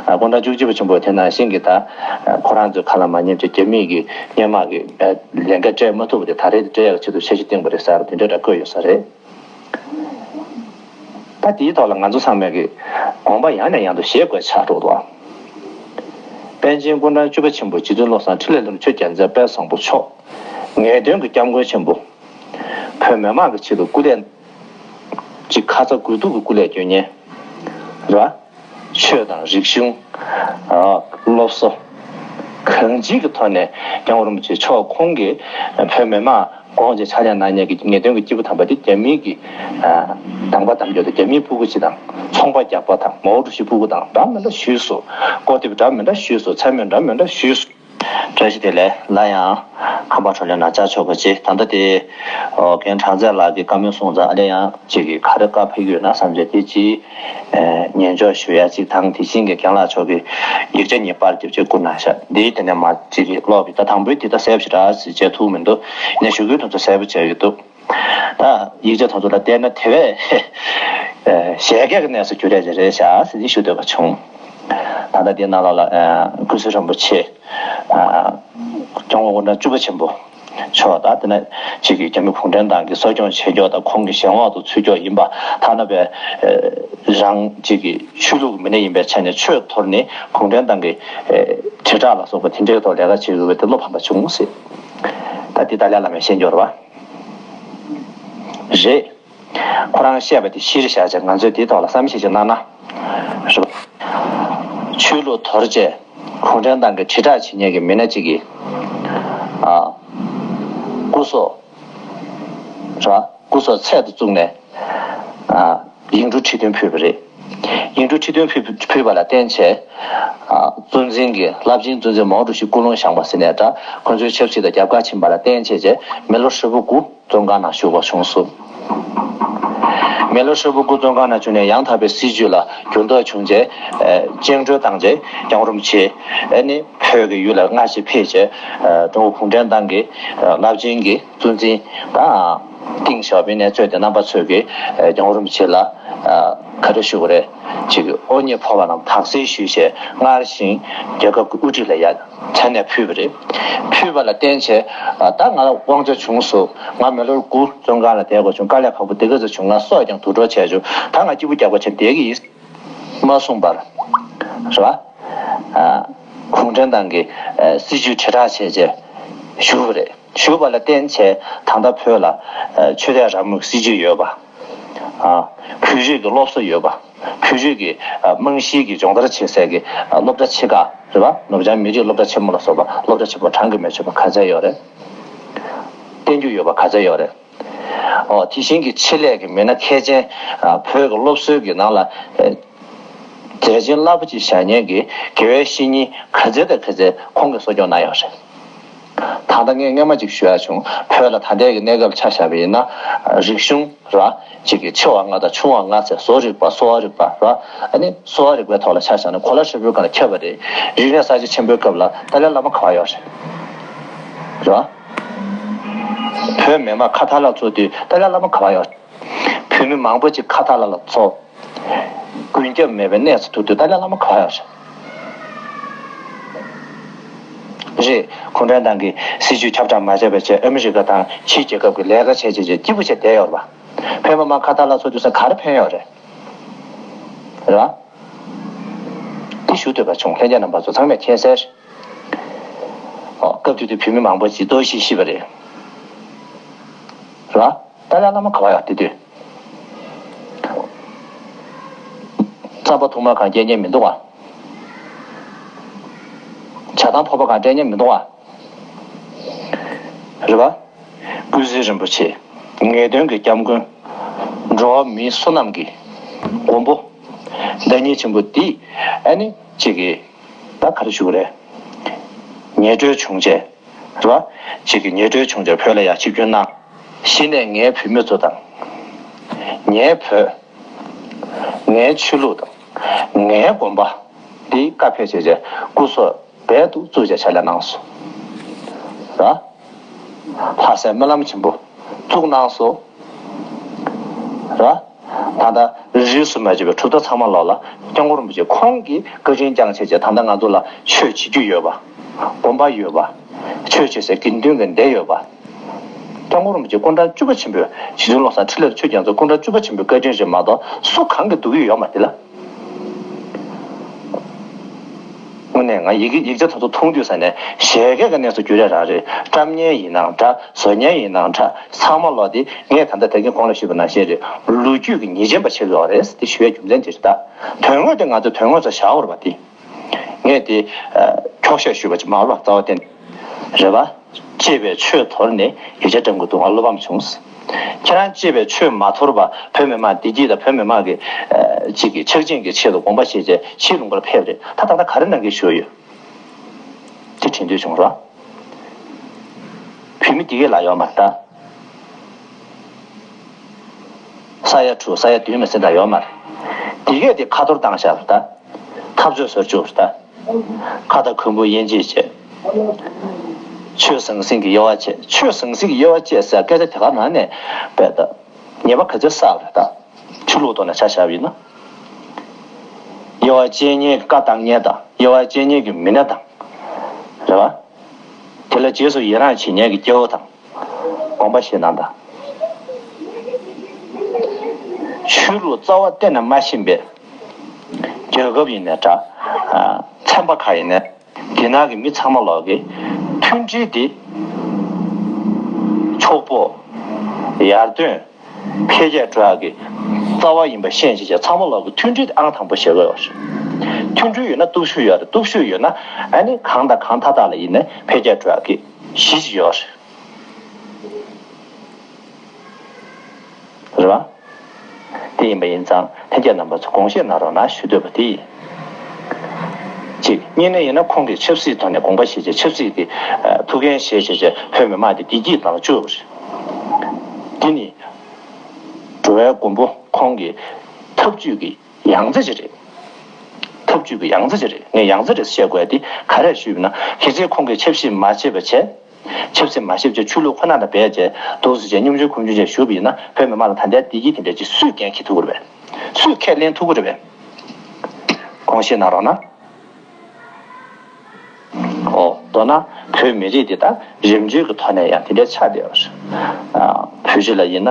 ཕྲེང་བཅུ་གཅིག་པ་ཆེན་པོ་དེ་ནང་བཞིན་གྱི་ད་ཁོ་རང་ཚོའི་ཁ་ལ་མ་ཉན་ཅིག་རྒྱ་མིས་ཀྱི་སྔོན་མ་གི་ལས་འགན་སྤྲད་མ་ཐུབ་པ་དེ་ད་རེས་དེ་སྤྲད་ཡག་ཆེད་དུ་འཆར་གཞི་བཏིང་པ་རེད་ཟེར་དེ་འདྲ་འདྲ་བཀོད་ཡོད་ས་རེད། ད་དེའི་ཐོག་ལ་ང་ཚོ་ཚང་མས་ཀྱི་དགོངས་པ་ཡང་ནས་ཡང་དུ་བཞེས་དགོས་ཆགས་འགྲོ་འདུག་པཎ་ཆེན་སྐུ་ཕྲེང་བཅུ་པ་ཆེན་པོ་རྗེ་བཙུན་བློ་བཟང་འཕྲིན་ལས་ལྷུན་གྲུབ་ཆོས་རྒྱལ་མཚན་དཔལ་བཟང་པོ་མཆོག་ངེས་དོན་གྱི་སྐྱབས་མགོན་ཆེན་པོ། བོད་མི་མང་གི་ཆེད་དུ་སྐུ་ལས་ཅིག་ཁ་ཚ་དགོས་གཏུག་གི་སྐུ་ལས་སྐྱོན་མཁན། རེད་བ། ཆོས་དང་རིག་གཞུང་། སློབ་གསོ། གང་ཅིའི་གི་ཐོག་ནས་སྐྱབས་མགོན་རིན་པོ་ཆེ་མཆོག་ཁོང་གིས་བོད་མི་མང་དགོངས་བཅས་ཕྱག་ལས་གནང་མཁན་གྱི་ངེས་དོན་གྱི་སྐྱེས་བུ་དམ་པ་དེ་རྒྱ་མིའི་གི་དམ་པ་དམ་ཆོས་དང་རྒྱ་མིའི་ཕྲུ་གུ་ཅིག་དང་ཚོང་པ་རྒྱག་པ་དང་མའོ་ཀྲུའུ་ཞི་ཕྲུ་གུ་དང་འདྲ་མི་འདྲ་ཞུས་སོ། ཀོ་ཏི་བ་འདྲ་མི་འདྲ་ཞུས་སོ། མཚན་སྨད་འདྲ་མི་འདྲ་ཞུས་སོ། བཀྲ་ཤིས་བདེ་ལེགས། ལ་ཡང་ཁམས་པ་གྲོ་ལོད་ནང་བཅར་ཆོག་པ་ཅིག་ད་ལྟ་དེ་རྒན་གྲགས་འཛེགས་ལགས་ཀྱིས་བཀའ་མོལ་གསུངས་ཙང་ཨ་ལས་ཡང་ཅིག་གིས་ག་རེ་བཀའ་ཕེབས་ཀྱི་ཡོད་ན་བསམ་བྱས་དེ་ཅིག་ཉན་འཇོག་ཞུ་ཡ་ཅིག་དང་དེ་བཞིན་གྱི་རྒན་ལགས་མཆོག་གིས་ཡིག་ཆ་གཉིས་པར་རྒྱབ་ཆེད་བསྐུར་གནང་ཤག་འདིའི་དེ་ནས་མ་ཅིག་གིས་ཀློག་པའི་ད་དང་པོའི་དེ་ད་གསལ་པོ་ཞེ་དྲག་ཅིག་བྱས་ཐུབ་མི་འདུག་ཡིན་ན་ཞུ་སྐུལ་དེ་ཚོ་གསལ་པོ་བྱས་ཡོད་འདུག་ད་ཡིག་ཆ་དེ་ཚོ་ལ་བལྟས་ན་དེ་བས་ཞལ་རྒྱག་གི་གནས་སུ་གྱུར་ཡ་ཅིག་རེད་ཤག་ཟེར་ཅིག་ཞུ་འདོད་པ་བྱུང་། ད་ལྟ་འདི་ནང་ལོགས་ལ་ཨ་སྐུ་ཚེ་རིན་པོ་ཆེ། ཨ་སྐྱབས་མགོན་སྐུ་ཕྲེང་བཅུ་པ་ཆེན་པོ་མཆོག་དང་དེ་ནས་གཅིག་གིས་རྒྱ་མི་གུང་ཁྲན་ཏང་གི་གསོ་སྐྱོང་བྱེད་ཕྱོགས་དང་ཁོང་གི་གཞན་འོག་ཏུ་ཚུད་ཕྱོགས་ཡིན་པ་ཐ་ན་པའི་རང་གཅིག་གི་ཆོས་ལུགས་མི་སྣ་ཡིན་པའི་ཆ་ནས་ཆོས་དོར་ནས་གུང་ཁྲན་ཏང་གི་དྲིལ་བསྒྲགས་ལ་སོགས་པ་དེ་འདྲའི་ཐོག་ལས་ཀ་བྱེད་དགོས་པའི་དེ་བློ་ཕམ་པ་བྱུང་ཟེར། ད་འདི་ཏཱ་ལའི་བླ་མས་ཤེས་འགྱུར་བ་རེད། ཁོ་རང་བཤད་པ་དེ་གཞིར་བཞག་བྱས་ང་ཚོས་དེའི་ཐོག་ལ་བསམ་གཞིག་ཅིག་གནང་ན། རེད་པ། ཆོས་ལུགས་དོར་བྱས་གུང་ཁྲན་ཏང་གི་དྲིལ་བསྒྲགས་བྱེད་མཁན་གྱི་མི་སྣ་གཅིག་གིས། ཨ། སྐུ་སྲོག་རེད་པ། སྐུ་སྲོག་ཚད་དུ་བཙུགས་ནས། ཨ། ཡིག་འབྲུ་ཁྲི་བདུན་ཕུལ་བ་རེད། ཡིག་འབྲུ་ཁྲི་བདུན་ཕུལ་ཕུལ་བ་ལ་བརྟེན་བྱས། ཨ། གཙོ་འཛིན་གྱི་རླབས་ཆེན་གཙོ་འཛིན་མའོ་ཀྲུའུ་ཞི་སྐུ་རླུང་བཞེངས་པ་ཟེར་ནས་འདྲ་ཁོ་ཚོའི་ཆབ་སྲིད་དང་རྒྱབ་ཁ་ཕྱིན་པ་ལ་བརྟེན་བྱས་རྗེས་མི་ལོ་ཧྲིལ་པོ་དགུ། བཙོན་ཁང་ནང་བཞུགས་པ་བྱུང་སོང་། མི་ལོ་ཧྲིལ་པོ་དགུ་བཙོན་ཁང་ནང་བཞུགས་ནས་ཡང་དག་པའི་སྲིད་བྱུས་ལ་འགྱུར་ལྡོག་བྱུང་རྗེས། བཅིངས་འགྲོལ་བཏང་རྗེས་སྐྱབས་མགོན་རིན་པོ་ཆེ་ཨ་ནི་བོད་ཀྱི་ཡུལ་ལ་སྔ་ཕྱིར་ཕེབས་རྗེས། ཀྲུང་གོ་གུང་ཁྲན་ཏང་གི་རླབས་ཆེན་གྱི་གཙོ་འཛིན་དང་། ཏེང་ཞའོ་ཕིང་ནས་གཙོས་ཏེ་རྣམ་པ་ཚོས་ཀྱིས་སྐྱབས་མགོན་རིན་པོ་ཆེ་ལ་ག་རེ་ཞུ་དགོས་རེད། ཅིག་དབུ་བརྙེས་ཕོར་པ་རྣམས་དག་སེལ་ཞུས་བྱས་སྔར་བཞིན་རྒྱལ་ཁབ་ཀྱི་དབུ་ཁྲིད་ལ་ཡ་མཚན་གནས་ཕུལ་བ་རེད། ཕུལ་བ་ལ་བརྟེན་བྱས་ད་ང་ལ་དབང་ཆ་བྱུང་སོང་། ང་མི་ལོ་དགུ་བཙོན་ཁང་ལ་བསྡད་དགོས་བྱུང་། དཀའ་ལས་ཁག་པོ་འདི་ག་ཚོད་བྱུང་། ང་སྲོག་ཀྱང་དུར་འགྲོ་བྱས་བྱུང་། ད་ང་སྐྱིད་པོ་རྒྱག་པ་བྱས་བསྡད་ཀྱི་ཡིན། མ་གསུངས་པར། རེད་པ། གུང་ཁྲན་ཏང་གི་སྲིད་བྱུས་དྲིལ་བསྒྲགས་བྱས་རྗེས་བཞུགས་པ་རེད། བཞུགས་པ་ལ་བརྟེན་བྱས་ད་ལྟ་བོད་ལ་ཆོས་དད་རང་མོས་ཀྱི་སྲིད་བྱུས་ཡོད་པ། བོད་རིགས་ཀྱི་སློབ་གསོ་ཡོད་པ། བོད་རིགས་ཀྱི་རྨང་གཞིའི་གི་སྦྱོང་བརྡར་བྱེད་སའི་གི་སློབ་གྲྭ་ཆེ་ཁག་རེད་པ། ནུབ་བྱང་མི་རིགས་སློབ་གྲྭ་ཆེན་མོ་ལ་སོགས་པ་སློབ་གྲྭ་ཆེན་པོ་གྲངས་ཀྱིས་མི་ཆོད་པ་ག་ཚད་ཡོད་རེད། བསྟན་རྒྱུ་ཡོད་པ་ག་ཚད་ཡོད་རེད། ཨོ་དེ་བཞིན་གྱི་ཆེད་ལས་ཀྱི་མི་སྣ་མཁས་ཅན་བོད་ཀྱི་སློབ་གསོའི་གི་ནང་ལ་མཛད་རྗེས་རླབས་པོ་ཆེ་བཞག་མཁན་གྱི་དགེ་བའི་བཤེས་གཉེན་ག་ཚད་དང་ག་ཚད་ཁོང་གིས་གསོ་སྐྱོང་གནང་ཡོད་རེད། ད་ལྟ་ངས་སྔོན་མ་ཅིག་ཞུ་ཡ་བྱུང་། བོད་ལ་ད་ལྟའི་གི་གནས་སྐབས་ཆ་བཞག་པ་ཡིན་ན་རིག་གཞུང་ར་ཅིག་གི་ཆེ་བ་ལྔ་དང་ཆུང་བ་ལྔ་ཚེ་བཟོ་རིག་པ་གསོ་བ་རིག་པ་ར་ཨ་ནི་གསོ་བ་རིག་པའི་ཐོག་ལ་ཆ་བཞག་ན་གོ་ལ་ཧྲིལ་པོའི་སྒང་ལ་ཁྱབ་པ་རེད། རིག་གནས་གསར་བརྗེ་ཆེན་པོའི་སྐབས་ལ་ཏཱ་ལའི་བླ་མ་ག་པར་ཡོད་རེད། ར། བོད་མི་མང་ཁ་ཐག་ལ་ཚོགས་དུས་ཏཱ་ལའི་བླ་མ་ག་པར་ཡོད་རེད། བོད་མི་མང་པོ་ཅིག་ཁ་ཐག་ལ་ལ་ཚོགས། ཀུན་ཁྱབ་མེད་པའི་གནས་སུ་ཐུག་དུས་ཏཱ་ལའི་བླ་མ་ག་པར་ཡོད་རེད། རེད། གུང་ཁྲན་ཏང་གི་སྲིད་བྱུས་ཁྱབ་བསྒྲགས་མ་བྱས་པ་བྱས་ཨ་མི་རི་ཀ་དང་ཕྱིའི་རྒྱལ་ཁབ་ཀྱི་ལས་ཀ་བྱས་བྱས་བྱས་སྐྱིད་པོ་བྱས་བསྡད་ཡོད་རེད་པ། བོད་མི་མང་ཁ་ཐག་ལ་ཚོགས་དུས་ས་ག་རེ་ཕན་ཡོད་རེད། རེད་པ། འདི་ཞུ་འདོད་པ་བྱུང་། ལྷན་རྒྱས་རྣམ་པ་ཚོ་ཚང་མས་མཁྱེན་གསལ་རེད། ཨོ་སྐབས་དེ་དུས་བོད་མི་མང་པོ་ཅིག་ལྟོགས་ཤི་ཤི་བ་རེད། རེད་པ། ཏཱ་ལའི་བླ་མ་ག་པར་ཡོད་དེ་དུས། རྩམ་པ་ཐུར་མ་གང་སྐྱེལ་མཁན་མི་འདུག་ག། ཇ་དང་ཕོར་པ་གང་སྤྲད་མཁན་མི་འདུག་ག། རེད་པ། ཀུན་གཟིགས་རིན་པོ་ཆེ། ངེས་དོན་གྱི་སྐྱབས་མགོན། འགྲོ་བ་མིའི་བསོད་ནམས་ཀྱི་མགོན་པོ། བདག་ཉིད་ཆེན་པོ་འདི་ཨ་ནི་གཅིག་གིས་ད་ག་རེ་ཞུ་གི་རེད། ཉེ་གྲོལ་བྱུང་རྗེས། རེད་པ། གཅིག་གིས་ཉེ་གྲོལ་བྱུང་རྗེས་བོད་ལ་ཡར་ཆིབས་བསྒྱུར་གནང་། གཞི་ནས་ངའི་བུད་མེད་ཚོ་དང་། ངའི་བོད། ངའི་ཆོས་ལུགས་དང་། ངའི་དགོན་པ། འདི་བཀའ་ཕེབས་བྱས་རྗེས་སྐུ་སྲོག་རྦད་དུ་བཙུགས་བྱས་ཕྱག་ལས་གནང་སོང་། ར། ལྷ་སའི་སྨོན་ལམ་ཆེན་པོ་བཙུགས་གནང་སོང་། ར། ད་ལྟ་རིས་སུ་མ་ཆད་པའི་གྲུབ་མཐའ་ཚང་མ་ལོག་ལ་སྐྱབས་མགོན་རིན་པོ་ཆེ་ཁོང་གིས་བཀའ་དྲིན་བསྐྱངས་བྱས་བྱས་ད་ལྟ་ང་ཚོ་ལ་ཆོས་བྱེད་རྒྱུ་ཡོད་པ། དགོན་པ་ཡོད་པ། ཆོས་བྱེད་སའི་དགེ་འདུན་གྱི་སྡེ་ཡོད་པ། སྐྱབས་མགོན་རིན་པོ་ཆེ་སྐུ་ཕྲེང་བཅུ་པ་ཆེན་པོས་རྗེ་བཙུན་བློ་བཟང་འཕྲིན་ལས་ཆོས་རྒྱ་མཚོ་སྐུ་ཕྲེང་བཅུ་པ་ཆེན་པོའི་བཀའ་དྲིན་རེད་མ་གཏོགས་སུ་གང་གིས་བསྡུ་གི་ཡོད་མ་རེད་ལ། དངོས་གནས་ང་ཡི་གེ་ཡིག་ཆ་དེ་ཚོ་མཐོང་དུས་ས་ནས་བཞད་གད་ཀྱི་གནས་སུ་གྱུར་ཡ་རང་རེད། བཀྲམ་མཁན་ཡིན་ནའང་འདྲ། བཟོ་མཁན་ཡིན་ནའང་འདྲ། ཚང་མ་ལོག་དེ་ངས་ད་ལྟ་དེ་གིན་གོང་ལ་ཞུས་པ་ནང་བཞིན་རེད། ལོ་རྒྱུས་ཀྱི་ཉེས་ཅན་པ་ཆགས་ཡོད་རེད་དེ་ཞུ་ཡ་རྒྱུ་མཚན་དེ་རེད་ད། དོན་དངོས་དེ་ང་ཚོས་དོན་དངོས་ཚོ་བཞག་དགོས་རེད་པ་དེ། ངས་དེ་ཨ་འཁྱོག་བཤད་ཞུས་པ་ཅིག་མ་རེད་པ། རྩ་བ་བརྟེན་རེད་པ། གཅེས་པའི་ཆོས་དོར་ནས་ཡིག་ཆ་འགྲེམས་དགོས་འདུག་ང་བློ་ཕམ་བྱུང་། ཁྱེད་རང་གཅེས་པའི་ཆོས་མ་དོར་བར་བོད་མི་མང་བདེ་སྐྱིད་དང་བོད་མི་མང་གི་ཨ་གཅིག་གི་ཕྱག་ཆེན་གྱི་ཆེད་དུ་དགོངས་པ་བཞེས་བྱས་ཕྱིའི་ལུང་པར་ཕེབས་རེད། ད་ད་ལྟ་ག་རེ་གནང་གི་བཞུགས་ཡོད། དེ་དྲན་འདོད་བྱུང་རོགས། བུད་མེད་དེ་གས་ལ་ཡོད་མ་རེད་ད། ས་ཡ་དྲུག་ས་ཡ་བདུན་མ་ཟིན་ད་ཡོད་མ་རེད། དེ་གས་དེ་ཁ་ཐོར་བཏང་བཞག་རེད་ད། འཐབ་རྩོད་བཟོ་བཅུག་རེད་ད། ཁ་དང་གོན་པོ་དབྱེ་འབྱེད་བྱས། ཆོས་ཟང་ཟིང་གི་དབྱེ་བ་བཅད། ཆོས་ཟང་ཟིང་གི་དབྱེ་བ་བཅད་ཟེར་སྐད་ཆ་དེ་ག་ནང་ནས་བས་ད། ཉེས་པ་ག་ཚོད་བསགས་རེད་ད། ཆོས་ལུགས་ཐོག་ནས་ཆ་བཞག་པ་ཡིན་ན། དབྱེ་བ་བཅད་མཁན་གྱི་བཀའ་བཏང་མཁན་དང་དབྱེ་བ་བཅད་མཁན་གྱི་མི་སྣ་དང་། རེད་བ། དེ་ལ་རྗེས་སུ་ཡི་རང་བྱེད་མཁན་གྱི་སྐྱེ་བོ་དང་། དགོངས་པ་བཞེས་གནང་དང་། ཆོས་ལུགས་རྩ་བ་གཏན་ནས་མ་ཤེས་པའི་རྒྱལ་ཁབ་ཡིན་ནའི་འདྲ། ཚན་པ་ཁག་ཡིན་ནའི། དེ་ནང་གི་མི་ཚང་མ་ལོག་གི་མཐུན་སྒྲིལ་དེ་ཕྱུག་པོ། ཡར་ཐོན། འཕེལ་རྒྱས་འགྲོ་ཡག་གི་རྩ་བ་ཡིན་པ་ཤེས་བྱས་བྱས་ཚང་མ་ལོག་གི་མཐུན་སྒྲིལ་ཨང་དང་པོ་བྱེད་དགོས་པ་རེད། མཐུན་སྒྲིལ་ཡོད་ན་སྟོབས་ཤུགས་ཡོད་རེད། སྟོབས་ཤུགས་ཡོད་ན་ཨ་ནི་གང་དང་གང་མཐའ་དག་ལ་ཡིན་ནའི་འཕེལ་རྒྱས་འགྲོ་ཡག་གི་གཞི་ཅིག་ཡོད་རེད། རེད་བ། དེ་ཡིན་པ་ཡིན་ཙང་ལྷན་རྒྱས་རྣམ་པ་ཚོ་དགོངས་བཞེས་གནང་རོགས་གནང་ཞུ་འདོད་པ་དེ་ཡིན། གཅིག་གཉིས་ནས་ཡིན་ན་ཁོང་གིས་ཆབ་སྲིད་ཐོག་ནས་དགོངས་པ་བཞེས་བྱས་ཆབ་སྲིད་དེ་ཐུགས་འགན་བཞེས་བྱས་བྱས་བོད་མི་མང་དེ་བདེ་སྐྱིད་ནང་བཅུག་པ་རེད། འདི་ནི་འགྲོ་བའི་མགོན་པོ་ཁོང་གི་ཐབས་ཇུས་ཀྱི་ཡང་རྩེ་ཅིག་རེད། ཐབས་ཇུས་ཀྱི་ཡང་རྩེ་ཅིག་རེད། ངས་ཡང་རྩེ་རེད་བཤད་དགོས་ཡ་དེ་ག་རེ་ཞུས་པ་ན་གལ་སྲིད་ཁོང་གིས་ཆབ་སྲིད་མ་བྱས་པ་བྱས། ཆབ་སྲིད་མ་བྱས་བྱས་ཆོས་ལུགས་ཁོ་ན་ལ་འབད་བྱས་འདུག་སེ་བྱས་སྙོམ་ཆུང་ཁུངས་ཆུང་བྱས་བཞུགས་པ་ཡིན་ན་བོད་མི་མང་ལ་ད་ལྟའི་བདེ་སྐྱིད་དེ་འདྲ་ཅིག་སུས་འགན་འཁྱེར་ཐུབ་ཀྱི་རེད་པས། སུས་ཁས་ལེན་ཐུབ་ཀྱི་རེད་པས། དགོངས་བཞེས་གནང་རོགས་གནང་། ཨོ། མདོར་ན་བོད་མི་རིགས་འདི་དག་རིམ་བྱོན་གྱི་ཐོག་ནས་ཡང་དེ་འདྲའི་ཆགས་བསྡད་ཡོད་རེད། ཨ། བོད་སྤྱི་ལ་ཡིན་ན་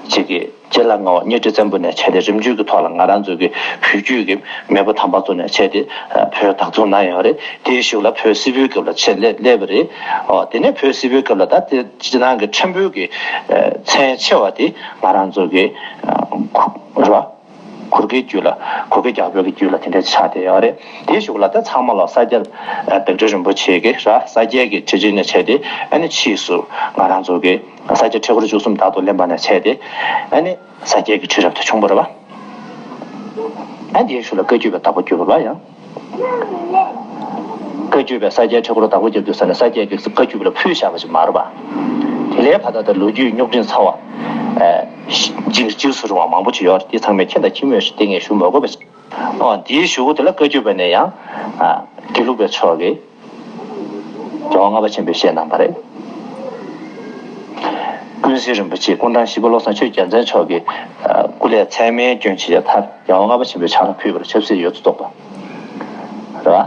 གཅིག་གི་སྤྱི་ལ་ང་བ་གཉའ་ཁྲི་བཙན་པོ་ནས་བྱས་ཏེ་རིམ་བྱོན་གྱི་ཐོག་ལ་ང་རང་ཚོ་གི་བོད་བརྒྱུད་ཀྱི་མེས་པོ་དམ་པ་ཚོ་ནས་བྱས་ཏེ་བོད་བདག་འཛུགས་གནང་ཡོད་རེད། དེའི་གཞུག་ལ་བོད་སིལ་བུའི་རྒྱལ་ལ་ཆེད་སླེབས་པ་རེད། ཨོ། དེ་ནས་བོད་སིལ་བུའི་རྒྱལ་ལ་ད་དེ་སྤྱི་བཏང་གི་ཕྲན་བུ་གི་མཚན་ཆེ་བ་དེ་ང་རང་ཚོ་གི་རེད་བ། གུ་གེ་རྒྱུད་ལ་གུ་གེ་རྒྱལ་པོའི་གི་རྒྱུད་ལ་དེ་འདྲ་ཆགས་བསྡད་ཡོད་རེད། དེའི་གཞུག་ལ་ད་ཚང་མ་ལ་ས་སྐྱ་རྡོ་རྗེ་རིན་པོ་ཆེ་གི་ར་ས་སྐྱའི་གི་ཁྲི་ཆེན་ནས་བྱས་ཏེ་ཨ་ནི་ཕྱིས་སུ་ང་རང་ཚོ་གི་ས་སྐྱ་ཁྲི་སྐོར་བཅུ་གསུམ་དག་ཏུ་ལེན་པ་ནས་བྱས་ཏེ་ཨ་ནི་ས་སྐྱའི་གི་ཁྲི་རབས་དེ་བྱུང་བ་རེད་པ། ཨ་དེའི་གཞུག་ལ་བཀའ་བརྒྱུད་པའི་བདག་པོ་གྱུར་པ་ལ་ཡང་། བཀའ་བརྒྱུད་པའི་ས་སྐྱའི་ཁྲི་སྐོར་བདག་པོ་རྒྱབ་དུས་ས་ནས་ས་སྐྱའི་གེགས་སེལ་བཀའ་བརྒྱུད་པ་ལ་ཕུལ་བཞག་པ་ཞིག་མ་རེད་པ། དེ་ལས་ཕར་ད་ལྟ་ལོ་རྒྱུས་རྙོག་དྲའི་ཚ་བ། འཇིགས་འཇིགས་སུ་རུང་བ་མང་པོ་ཅིག་ཡོད་རེད། དེ་ཚང་མས་མཁྱེན་དང་མཁྱེན་མུས་ཤིག་དེ་ངས་ཞུ་མ་དགོས་པ་ཞིག་ཨོ། དེའི་གཞུག་གུ་དེ་ལ་བཀའ་བརྒྱུད་པ་ནས་ཡང་། དགེ་ལུགས་པའི་ཕྱོགས་ཀྱི་རྒྱལ་བ་ལྔ་པ་ཆེན་པོས་བཞེས་གནང་བ་རེད། ཀུན་གཟིགས་རིན་པོ་ཆེ་སྐུ་ཕྲེང་བཞི་པ་བློ་བཟང་ཆོས་རྒྱལ་མཚན་མཆོག་གི་སྐུ་ལས་མཚན་སྨད་སྐྱོན་བྱས་མཐར་རྒྱལ་བ་ལྔ་པ་ཆེན་པོའི་ཕྱག་ལ་ཕུལ་བར་ཆབ་སྲིད་ཡོངས་སུ་རྫོགས་པ་རེད་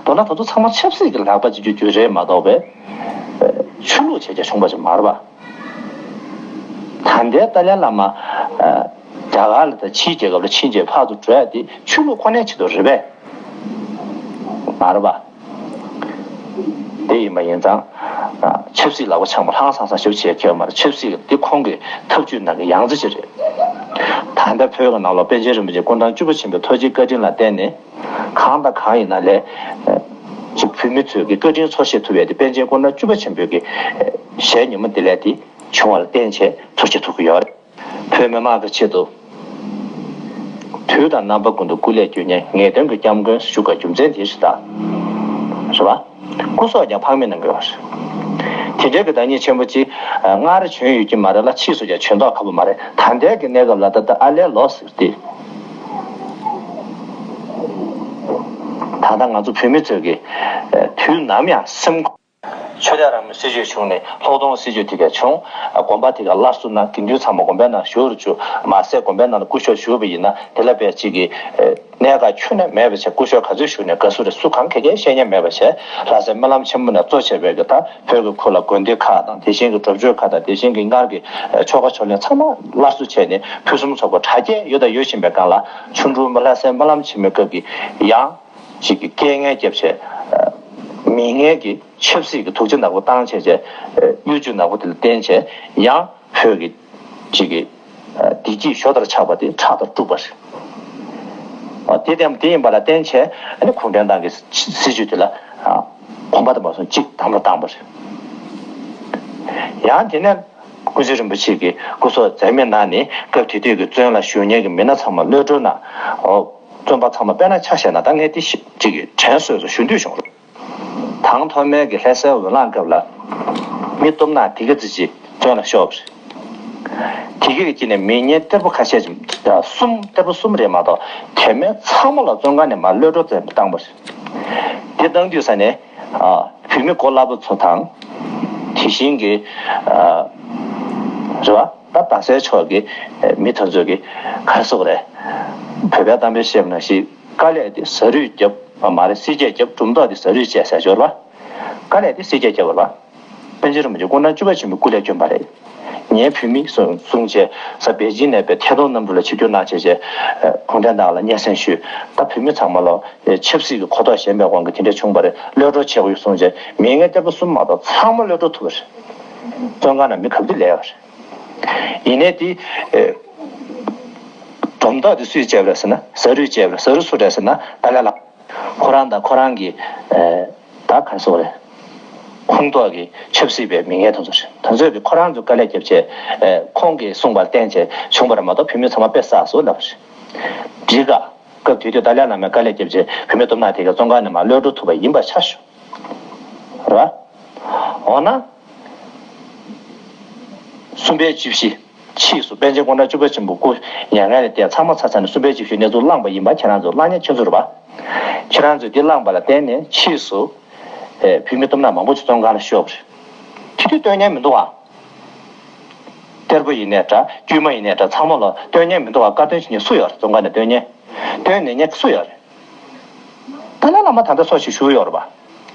བ། མདོར་ན་ད་དུང་ཚང་མ་ཆབ་སྲིད་ཀྱི་ལག་པ་གཅིག་གྱུར་གྱུར་རེད་མ་གཏོགས་པའི་ཆོས་ལུགས་བྱས་རྒྱ་བྱུང་བ་ཞིག་མ་རེད་པ། ད་ལྟའི་ཏཱ་ལའི་བླ་མ་རྒྱ་གར་ལ་དང་ཕྱིའི་རྒྱལ་ཁབ་ལ་ཕྱིན་རྗེས་ཕར་ཚུར་འགྲོ་ཡ་དེ་ཆོས་ལུགས་ཁོ་ནའི་ཆེད་དུ་རེད་པས། མ་རེད་པ། དེ་ཡིན་པ་ཡིན་ཙང་། ཆབ་སྲིད་ལག་པ་འཆང་བ་ཧང་སང་སང་ཞབས་ཕྱི་ཁྱེར་མ་རེད། ཆབ་སྲིད་འདི་ཁོང་གི་ཐབས་ཇུས་ནང་གི་ཡང་རྩེ་ཅིག་རེད། ད་ལྟ་བོད་ཀྱི་ནང་ལོགས་པཎ་ཆེན་རིན་པོ་ཆེ་སྐུ་ཕྲེང་བཅུ་པ་ཆེན་པོའི་ཐུགས་རྗེ་བཀའ་དྲིན་ལ་བརྟེན་ནས། གང་དང་གང་ཡིན་ན་ལས། ཅིག་བོད་མི་ཚོས་ཀྱི་བཀའ་དྲིན་འཚོ་བཞེས་ཐུབ་ཡས་དེ་པཎ་ཆེན་སྐུ་ཕྲེང་བཅུ་པ་ཆེན་པོའི་གི་ཞལ་ཉིན་མོ་འདི་ལས་དེ་བྱུང་བ་ལ་བརྟེན་བྱས་ཐུགས་རྗེ་ཐུགས་ཀྱི་ཡོད་རེད། བོད་མི་མང་གི་ཆེད་དུ། དུས་དང་རྣམ་པ་ཀུན་ཏུ་སྐུ་ལས་བསྐྱོན་ནས་ངེས་དོན་གྱི་སྐྱབས་མགོན་ཞུ་དགོས་རྒྱུ་མཚན་དེ་ཞིག་དང་། རེད་བ། སྐུ་སྲོག་ཀྱང་ཕངས་མེད་གནང་གི་ཡོད་རེད། དེ་འདྲའི་གི་བདག་ཉིད་ཆེན་པོ་ཅིག་སྔར་བྱོན་ཡོད་ཀྱི་མ་རེད་ལ་ཕྱིས་སུ་ཀྱང་བྱོན་མདོག་ཁ་པོ་མ་རེད། ད་ལྟའི་གི་གནས་སྐབས་ལ་ད་ལྟ་ཨ་ལས་ལོ་ཟེར་ཏེ། ད་ལྟ་ང་ཚོ་བོད་མི་ཚོས་ཀྱི་དུས་ནམ་ཡང་སེམས་ཁོང་ ཆོས་དད་རང་མོས་སྲིད་བྱུས་བྱུང་ནས་ལྷག་མཐོང་སྲིད་བྱུས་དེ་ག་བྱུང་། དགོན་པ་དེ་ག་སླར་གསོ་གནང་། དགེ་འདུན་ཚང་མ་དགོན་པའི་ནང་བཞུགས་རུ་བཅུག་མ་ཟད་དགོན་པའི་ནང་ལ་སྐུ་ཞབས་བཞུགས་པ་ཡིན་ན་དེ་ལ་དཔེ་གཅིག་གི་གནད་འགག་ཁྱོན་ནས་མེད་པ་བྱས། སྐུ་ཞབས་ག་ཚོད་བཞུགས་ནས་ག་ཚོད་རེད། སུ་གང་ག་གས་བཤད་མཁན་མེད་པ་བྱས། ལྷ་སའི་སྨོན་ལམ་ཆེན་མོ་ནས་གཙོ་བྱས་པའི་གི་ད་བོད་ཀྱི་ཁུལ་ལ་དགོན་སྡེ་ཁག་དང་དེ་བཞིན་གྱི་སྒྲུབ་མཆོད་ཁག་དང་དེ་བཞིན་གྱི་སྔར་གྱི་ཆོ་ག་ཕྱག་ལེན་ཚང་མ་སླར་གསོ་བྱས་ནས་ཕུན་སུམ་ཚོགས་པ་དྲག་སྐྱེད་ཡོད་དང་ཡོད་བཞིན་པའི་སྒང་ལ། ཆུ་འབྲུག་ལྷ་སའི་སྨོན་ལམ་ཆེན་མོའི་སྐབས་ཀྱི་ཡང་ཅིག་གི་སྐད་ངན་བརྒྱབ་བྱས། མི་ངན་གྱི་ཆབ་སྲིད་ཀྱི་དུག་ལྕེ་ནག་པོ་བཏང་བྱས་བྱས། གཡོ་སྒྱུ་ནག་པོ་དེ་ལ་བརྟེན་བྱས་ཡང་བོད་ཀྱི་ཅིག་གི་བདེ་སྐྱིད་ཞོ་ལྟར་ཆགས་པ་དེ་ཁྲག་ལྟར་དཀྲུགས་པ་རེད། དེ་དེ་དེ་ཡིན་པ་ལ་བརྟེན་བྱས་ཨ་ནི་གུང་ཁྲན་ཏང་གི་སྲིད་བྱུས་དེ་ལ་གོམ་པ་དང་པ་སོང་གཅིག་དམ་ལ་བཏང་པ་རེད། ཡང་དེ་ནས་ཀུན་གཟིགས་རིན་པོ་ཆེ་གིས་སྐུ་སྲོག་འཛེམ་མེད་གནང་ནས་སྐབས་དེ་དུས་ཀྱི་བཙོན་ལ་བཞུགས་མཁན་གྱི་མི་སྣ་ཚང་མ་གློད་གྲོལ་གནང་། འོ། བཙོན་པ་ཚང་མ་དཔེར་ན་ཆ་བཞག་ན་ད་ངས་དེ་ཞིག་ཅིག་གི་དྲན་གསོས་སུ་ཞུ་འདོད་བྱུང་རུང་། དང་ཐོག་མའི་གི་ལྷ་སའི་འོས་ལངས་སྐབས་ལ་མི་སྟོབས་ནག་དེ་ག་ཙི་ཅིག་བཙོན་ལ་ཤོར་བ་རེད། དེ་ག་གི་དཀྱིལ་ནས་མི་ངན་གཏེར་པོ་ཁ་ཤས་ཅིག་གསུམ། གཏེར་པོ་གསུམ་རེད་མ་གཏོགས་དེ་མིན་ཚང་མ་ལ་བཙོན་ཁང་ནས་མར་གློད་གྲོལ་བཏང་པ་རེད། དེ་བཏང་དུས་ས་ནས་བོད་མི་གོ་སླ་པོ་ཚོ་དང་། དེ་བཞིན་གྱི་རེད་བ། ད་རྡ་སའི་ཕྱོགས་ཀྱི་མི་དེ་ཚོས་ཀྱི་ག་རེ་ཟེར་དགོས་རེད། བོད་པའི་གཏམ་དཔེ་བཤད་པ་ནང་བཞིན་དཀའ་ལས་དེ་བཟའ་རུས་བརྒྱབ་པ་མ་རེད། བསིལ་རྐྱེན་བརྒྱབ། གྲུབ་མཐའ་དེ་བཟའ་རུས་བཅད་ཟེར་ཡོད་རེད་བ། དཀའ་ལས་དེ་བསིལ་རྐྱེན་བརྒྱབ་པ་རེད་བ། པཎ་ཆེན་རིན་པོ་ཆེ་སྐུ་ཕྲེང་བཅུ་པ་ཆེན་པོའི་སྐུ་ལས་བསྐྱོན་པ་རེད། ངའི་བོད་མི་གསུངས་བྱས་ས་པེ་ཅིན་ནས་པའི་ཐད་གཏོང་གནམ་གྲུ་ལ་ཆིབས་བསྒྱུར་གནང་བྱས་བྱས། གུང་ཁྲན་ཏང་ལ་སྙན་སེང་ཞུས། ད་བོད་མི་ཚང་མ་ལ་ཆབ་སྲིད་ཀྱི་གོ་རྟོགས་ཞན་པའི་དབང་གིས་དེ་འདྲ་བྱུང་བ་རེད། གློད་གྲོལ་བྱེད་དགོས་གསུངས་བྱས་མི་ངན་གཏེར་པ་གསུམ་མ་གཏོགས་ཚང་མ་གློད་གྲོལ་ཐུབ་པ་རེད། བཙོན་ཁང་ནང་མི་གབ་དེ་ལས་པ་རེད། ཡིན་ནའི་དེ། གྲུབ་མཐའ་དེ་སུས་བཅད་པ་རེད་ཟེར་ན། བཟའ་རུས་བཅད་པ་རེད། བཟའ་རུས་སུ་རེད་ཟེར་ན་ཏཱ་ལའི་བླ་མ། ཁོ་རང་དང་ཁོ་རང་གི་ད་ག་རེ་ཟེར་དགོས་རེད། ཁོང་ཐོག་གི་ཆབ་སྲིད་པའི་མི་ངན་དེ་ཚོ་རེད། དེ་ཚོས་ཀྱི་ཁོ་རང་ཚོ་དཀའ་ལས་བརྒྱབ་བྱས། ཁོང་གིས་གསུངས་པར་བརྟེན་བྱས་བྱུང་བ་རེད་མ་གཏོགས་བོད་མི་ཚང་མ་དཔེ་བསགས་སོ་ལབ་པ་རེད། འགྲིག་ག་སྐབས་དེ་དུས་ཏཱ་ལའི་བླ་མས་དཀའ་ལས་བརྒྱབ་བྱས་བོད་མི་སྟོབས་ནག་དེ་ག་བཙོན་ཁང་ནས་མར་གློད་གྲོལ་ཐུབ་པ་ཡིན་པ་ཆ་བཞག་རེད་བ། འོ་ན། གསུམ་པའི་བཅུ་བཞི། ཕྱིས་སུ་པཎ་ཆེན་སྐུ་ཕྲེང་བཅུ་པ་ཆེན་པོ་སྐུ་མྱ་ངན་ལས་འདས་ཚར་མ་ཚར་ཚར་ནས་གསུམ་པའི་བཅུ་བཞི་གནས་ཚུལ་བླངས་པ་ཡིན་པ་ཁྱེད་རང་ཚོ་བླངས་མཁན་ཁྱེད་ཚོ་རེད་པ། ཁྱེད་རང་ཚོས་འདི་བླངས་པ་ལ་བརྟེན་ནས་ཕྱིས་སུ། ཨེ། བོད་མི་སྟོབས་ནག་མང་པོ་ཞིག་བཙོན་ཁང་ལ་ཤོར་བ་རེད། དེ་དུས་སྟོན་མཁན་མི་འདུག་ཨ། གཏེར་པོ་ཡིན་ནའི་འདྲ། དཀྱུས་མ་ཡིན་ནའི་འདྲ། ཚང་མ་ལ་སྟོན་མཁན་མི་འདུག་ཨ། བཀའ་བསྟན་བྱེད་མཁན་སུ་ཡོད་རེད། བཙོན་ཁང་ནས་སྟོན་མཁན། སྟོན་ནས་མཁན་སུ་ཡོད་རེད། ཏཱ་ལའི་བླ་མ་ད་ལྟ་སོ་ཞིག་བཞུགས་ཡོད་རེད་པ།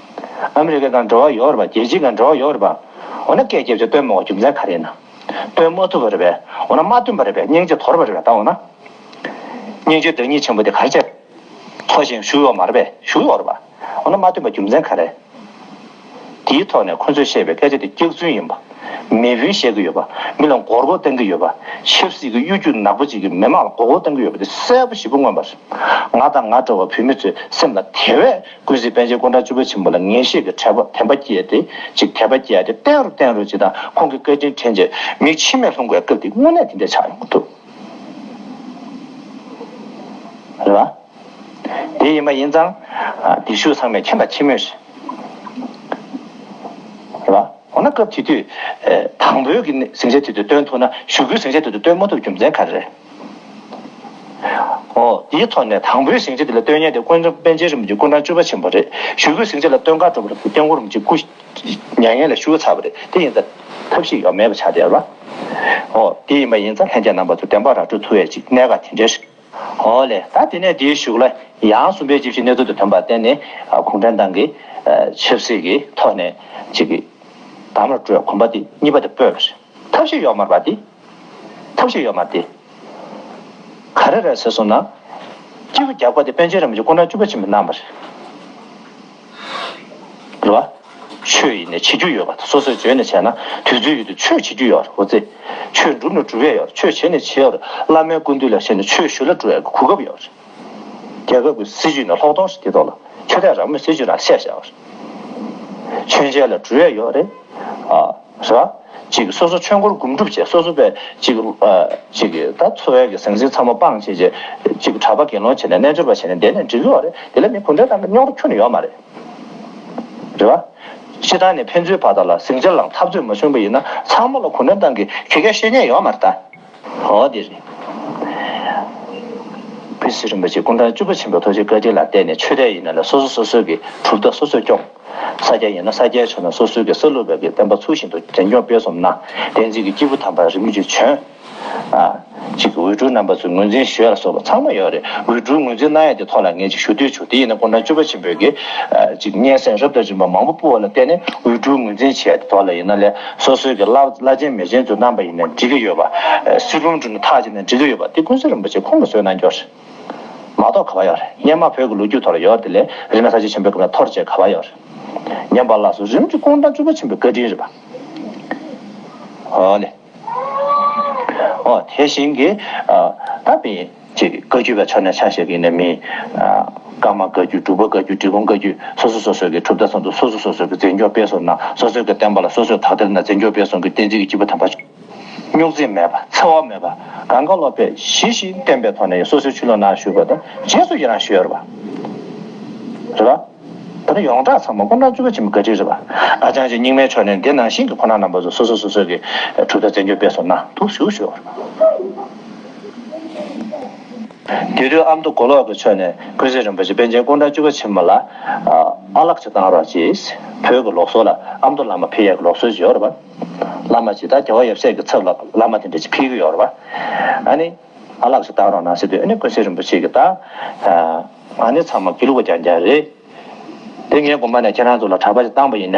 ཨ་མི་རི་ཀ་དང་འབྲེལ་བ་ཡོད་རེད་པ། རྒྱལ་སྤྱི་དང་འབྲེལ་བ་ཡོད་རེད་པ། འོ་ན་སྐད་རྒྱབ་བྱས་སྟོན་མ་དགོས་རྒྱུ་མཚན་ག་རེ་ཡིན་ན། སྟོན་མ་ཐུབ་པ་རེད་པས། འོ་ན་མ་བསྟུན་པ་རེད་པས། སྙིང་རྗེ་དོར་བ་རེད་པས། ད་འོ་ན། སྙིང་རྗེའི་བདག་ཉིད་ཆེན་པོ་དེ་ག་རེ་བྱས། ཐོ་ཞིག་བཞུགས་ཡོད་མ་རེད་པས། བཞུགས་ཡོད་རེད་པ། འོ་ན་མ་བསྟུན་པ་རྒྱུ་མཚན་ག་རེ། དེའི་ཐོག་ནས་ཁོ་ཚོས་བཤད་པའི་སྐད་ཆ་དེ་སྐྱག་རྫུན་ཡིན་པ། མེས་པོས་བཤད་ཀྱི་ཡོད་པ། མི་ལ་མགོ་སྐོར་གཏོང་གི་ཡོད་པ། ཆབ་སྲིད་ཀྱི་གཡོ་སྒྱུ་ནག་པོ་ཅིག་གིས་མི་མང་ལ་མགོ་སྐོར་གཏོང་གི་ཡོད་པ་དེ་གསལ་པོ་ཞེ་པོ་མངོན་པ་རེད། ང་དང་ང་འདྲ་བ་བོད་མི་ཚོའི་སེམས་ལ་དེ་བས་ཀུན་གཟིགས་པཎ་ཆེན་སྐུ་ཕྲེང་བཅུ་པ་ཆེན་པོ་ལ་ངེས་ཤེས་ཀྱི་དད་པ་དད་པ་སྐྱེས་ཏེ་ཅིག་དད་པ་སྐྱེས་ཏེ་བརྟན་རུ་བརྟན་རུ་ཅིག་དང་ཁོང་གི་བཀའ་དྲིན་དྲན་བྱས་མིག་མཆི་མས་ལྷུང་དགོས་སྐབས་དེ་དངོས་གནས་དེ་འདྲ་ཆགས་ཡོང་གི་འདུག་རེད་བ། དེ་ཡིན་པ་ཡིན་ཙང་། དེ་ཤུགས་ཚང་མས་མཁྱེན་པ་ཆེན་མོས། རེད་བ། འོ་ན་སྐབས་དེ་དུས། དང་པོའི་གི་ཟིང་ཆ་དེ་དུས་སྟོན་ཐུབ་ན་གཞུག་གུའི་ཟིང་ཆ་དེ་དུས་སྟོན་མ་ཐུབ་རྒྱུ་མཚན་ག་རེ་རེད། འོ་དེའི་ཐོག་ནས་དང་པོའི་ཟིང་ཆ་དེ་ལ་སྟོན་མཁན་དེ་ཀུན་མཁྱེན་པཎ་ཆེན་རིན་པོ་ཆེ་སྐུ་ཕྲེང་བཅུ་པ་ཆེན་པོ་རེད། གཞུག་གུའི་ཟིང་ཆ་ལ་སྟོན་ག་འགྲོ་བ་རེད། སྐྱབས་མགོན་རིན་པོ་ཆེ་སྐུ་མྱ་ངན་ལས་ཞུ་ཚར་བ་རེད། དེ་ཡིན་ཙང་ཐབས་ཤེས་ཡོད་མེད་པ་ཆགས་བསྡད་ཡོད་རེད་བ། འོ་དེ་ཡིན་པ་ཡིན་ཙང་ལྷན་རྒྱས་རྣམ་པ་ཚོ་བདེན་པ་ར་སྤྲོད་ཐུབ་ཡས་ཅིག་གནད་འགག་དེ་འདྲ་རེད། འོ་ལེ། ད་དེ་ནས་དེའི་གཞུག་ལ་ཡང་གསུམ་པའི་བཅུ་བཞི་གནས་ཚུལ་དུ་ཐོན་པར་བརྟེན་ནས་གུང་ཁྲན་ཏང་གིས་ཆབ་སྲིད་ཀྱི་ཐོག་ནས་ཅིག་གི་དམ་ལ་སྤྲོད་གོམ་པ་དེ་གཉིས་པ་དེ་སྤོས་པ་རེད། ཐབས་ཤེས་ཡོད་མ་རེད་པ་དེ། ཐབས་ཤེས་ཡོད་མ་རེད་དེ། ག་རེ་རེད་ཟེར་སོང་ན། སྐྱིད་པོ་རྒྱབ་ཁ་དེ་པཎ་ཆེན་རིན་པོ་ཆེ་སྐུ་ཕྲེང་བཅུ་པ་ཆེན་པོས་གནང་བ་རེད། རེད་བ། ཆོས་ཡིན་ནའི་བྱེད་རྒྱུ་ཡོད་པ་དང་། སོ་སོས་བརྗོད་ནས་བྱས་ན་དུས་ཚོད་ཡོད་དུས་ཆོས་བྱེད་རྒྱུ་ཡོད་རེད། འོ་ཙི། ཆོས་སྒྲུབ་ན་སྒྲུབ་ཡས་ཡོད་རེད། ཆོས་བྱེད་ནས་བྱེད་ཡོད་རེད། བླ་མའི་སྐུ་མདུན་ལ་བཤད་ནས་ཆོས་ཞུ་ལ་སྒྲུབ་ཡས་ཀྱི་གོ་སྐབས་ཡོད་རེད། རྒྱལ་ཁབ་ཀྱི་སྲིད་བྱུས་ནས་ལྷག་མཐོང་ཞིག་དེ་ཐོག་ལ་ཆོས་དད་རང་མོས་སྲིད་བྱུས་རང་བཤད་བཞག་པ་རེད། མཆོད་མཇལ་ལ་སྒྲུབ་ཡས་ཡོད་རེད། ཨ། རེད་བ། ཅིག་སོ་སོ་ཆོས་འཁོར་སྒོམ་སྒྲུབ་བྱས། སོ་སོ་པས་ཅིག་ཨ། ཅིག་ད་འཚོ་བའི་གི་ཟང་ཟིང་ཚང་མ་སྤངས་བྱས་བྱས། ཅིག་གྲྭ་པ་དགེ་སློང་བྱས་ནས་རྣལ་འབྱོར་པ་བྱས་ནས་བསྡད་ནས་འགྲིག་གི་ཡོད་རེད། དེ་ལ་མི་གུང་ཁྲན་ཏང་གི་རྙོག་དྲ་ཁྱོན་ནས་ཡོད་མ་རེད། རེད་བ། སྤྱི་བཏང་ནས་ཕན་ཚུན་བར་དག་ལ་ཟིང་ཆ་ལངས་འཐབ་རྩོད་མ་བྱུང་བ་ཡིན་ན་ཚང་མ་ལ་གུང་ཁྲན་ཏང་གི་ག་གེ་བཤད་མཁན་ཡོད་མ་རེད་ད། འོ་དེ་རེད། ཀུན་གཟིགས་རིན་པོ་ཆེ་སྐུ་ཕྲེང་བཅུ་པ་ཆེན་པོའི་ཐུགས་རྗེ་བཀའ་དྲིན་ལ་བརྟེན་ནས་ཆོས་དད་ཡིན་ན་ལ་སོ་སོ་སོ་སོའི་གི་གྲུབ་མཐའ་སོ་སོས་སྐྱོང་། ས་སྐྱ་ཡིན་ན་ས་སྐྱའི་ཕྱོགས་ནས་སོ་སོའི་གི་ས་སློབ་པའི་གི་བསྟན་པ་ཚུལ་བཞིན་དུ་འཛིན་སྐྱོང་སྤེལ་གསུམ་གནང་། བསྟན་འཛིན་གྱི་སྐྱེས་བུ་དམ་པ་རིམ་གྱིས་བྱོན། ཨ། གཅིག་གི་འོས་སྤྲུལ་རྣམ་པ་ཚོས་ངོས་འཛིན་ཞུ་ཡ་ལ་སོགས་པ་ཚང་མ་ཡོད་རེད། འོས་སྤྲུལ་ངོས་འཛིན་གནང་ཡ་དེ་ཐོག་ལ་ངས་ཅིག་ཞུ་འདོད་བྱུང་། དེ་ཡིན་ན་སྐུ་ཕྲེང་བཅུ་པ་ཆེན་པོའི་གི་ཨ། གཅིག་སྙན་སེང་རབ་དང་རིམ་པ་མང་པོ་སྤུ་བ་ལ་བརྟེན་ནས་འོས་སྤྲུལ་ངོས་འཛིན་བྱས་ཡ་དེ་ཐོག་ལ་ཡིན་ན་ལས་སོ་སོའི་གི་བླ་བླ་ཆེན་མེ་ཆེན་ཚོས་གནང་པ་ཡིན་ན་འགྲིག་གི་ཡོད་པ། ཨ། སྲིད་སྐྱོང་འགྲོ་ནས་ཐག་བཅད་ན་འགྲིག་གི་ཡོད་པ་དེ་ཀུན་གསལ་རིན་པོ་ཆེ་ཁོང་གིས་བཟོས་གནང་རྒྱུ་རེད། མ་གཏོགས་ག་པར་ཡོད་རེད། སྔོན་མ་བོད་ཀྱི་ལོ་རྒྱུས་ཐོག་ལ་ཡོད་དེ་ལས་རིག་གནས་གསར་བརྗེ་ཆེན་པོའི་སྐབས་ལ་འཐོར་བྱས་ག་པར་ཡོད་རེད། ཉམས་པ་སླར་གསོ་རིམ་གྱིས་སྐུ་ཕྲེང་བཅུ་པ་ཆེན་པོའི་བཀའ་དྲིན་རེད་པ། ཨོ་ལེ། ཨོ་དེ་བཞིན་གྱི་ཨ། ད་དཔེ་ཅིག་བཀའ་བརྒྱུད་པའི་ཕྱོགས་ནས་ཆ་བཞག་གི་ཡིན་ན་མི་ཨ། ཀརྨ་བཀའ་བརྒྱུད། འབྲུག་པ་བཀའ་བརྒྱུད། འབྲི་གུང་བཀའ་བརྒྱུད། སོ་སོ་སོ་སོའི་གི་གྲུབ་མཐའ་ཚང་དུ་སོ་སོ་སོ་སོའི་གི་འཛིན་སྐྱོང་སྤེལ་གསུམ་གནང་། སོ་སོའི་གི་བསྟན་པ་ལ་སོ་སོའི་དག་ཐེར་ནས་འཛིན་སྐྱོང་སྤེལ་གསུམ་གྱི་བསྟན་འཛིན་གྱི་སྐྱེས་བུ་དམ་པ་རྙོག་འཛིང་མེད་པ། འཚེ་བ་མེད་པ། གང་ག་སློབ་དཔོན་ཞི་ཞིང་བརྟན་པའི་ཐོག་ནས་སོ་སོའི་ཆོས་ལུགས་ནང་ཞུགས་པ་དང་རྗེས་སུ་ཡི་རང་ཞུས་ཡོད་རེད་པ། རེད་པ། ད་ནི་ཡོངས་གྲགས་ཚང་མ་སྐུ་ཕྲེང་བཅུ་པ་ཆེན་པོའི་བཀའ་དྲིན་རེད་པ། ཨ་ཅང་ཅིག་རྙིང་མའི་ཕྱོགས་ནས་འདི་ནང་བཞིན་གྱི་ཁོང་རྣམ་པ་ཚོ་སོ་སོ་སོ་སོའི་གི་གྲུབ་མཐའ་འཛིན་སྐྱོང་སྤེལ་གསུམ་གནང་འདུག་ཞུ་ཞུ་བ་རེད་པ། དེ་དུས་ཨ་མདོ་མགོ་ལོག་གི་ཕྱོགས་ནས་ཀུན་གསལ་རིན་པོ་ཆེ་པཎ་ཆེན་སྐུ་ཕྲེང་བཅུ་པ་ཆེན་པོ་ལ་ཨ་ལགས་ཅིག་བཏང་རོགས་གྱིས། བོད་ཀྱི་ལུགས་སྲོལ་ལ་ཨ་མདོ་བླ་མ་ཕེབས་ཡས་ཀྱི་ལུགས་སྲོལ་ཅིག་ཡོད་རེད་པ། བླ་མ་ཅིག་ད་རྒྱལ་བ་ཡབ་སྲས་ཀྱི་ཚབ་ལ་བླ་མ་དེ་འདྲ་ཅིག་ཕེབས་ཀྱི་ཡོད་རེད་པ། ཨ་ནི་ཨ་ལགས་ཅིག་བཏང་རོགས་གནང་ཟེར་དུས་ཨ་ནི་ཀུན་གསལ་རིན་པོ་ཆེ་གིས་ད་ཨ་ང་ནི་ཚང་མ་དགེ་ལུགས་པ་རྐྱང་རྐྱང་རེད། དེ་ངས་དགོངས་པ་ནས་ཁྱེད་རང་ཚོ་ལ་གྲྭ་པ་ཞིག་བཏང་པ་ཡིན་ན་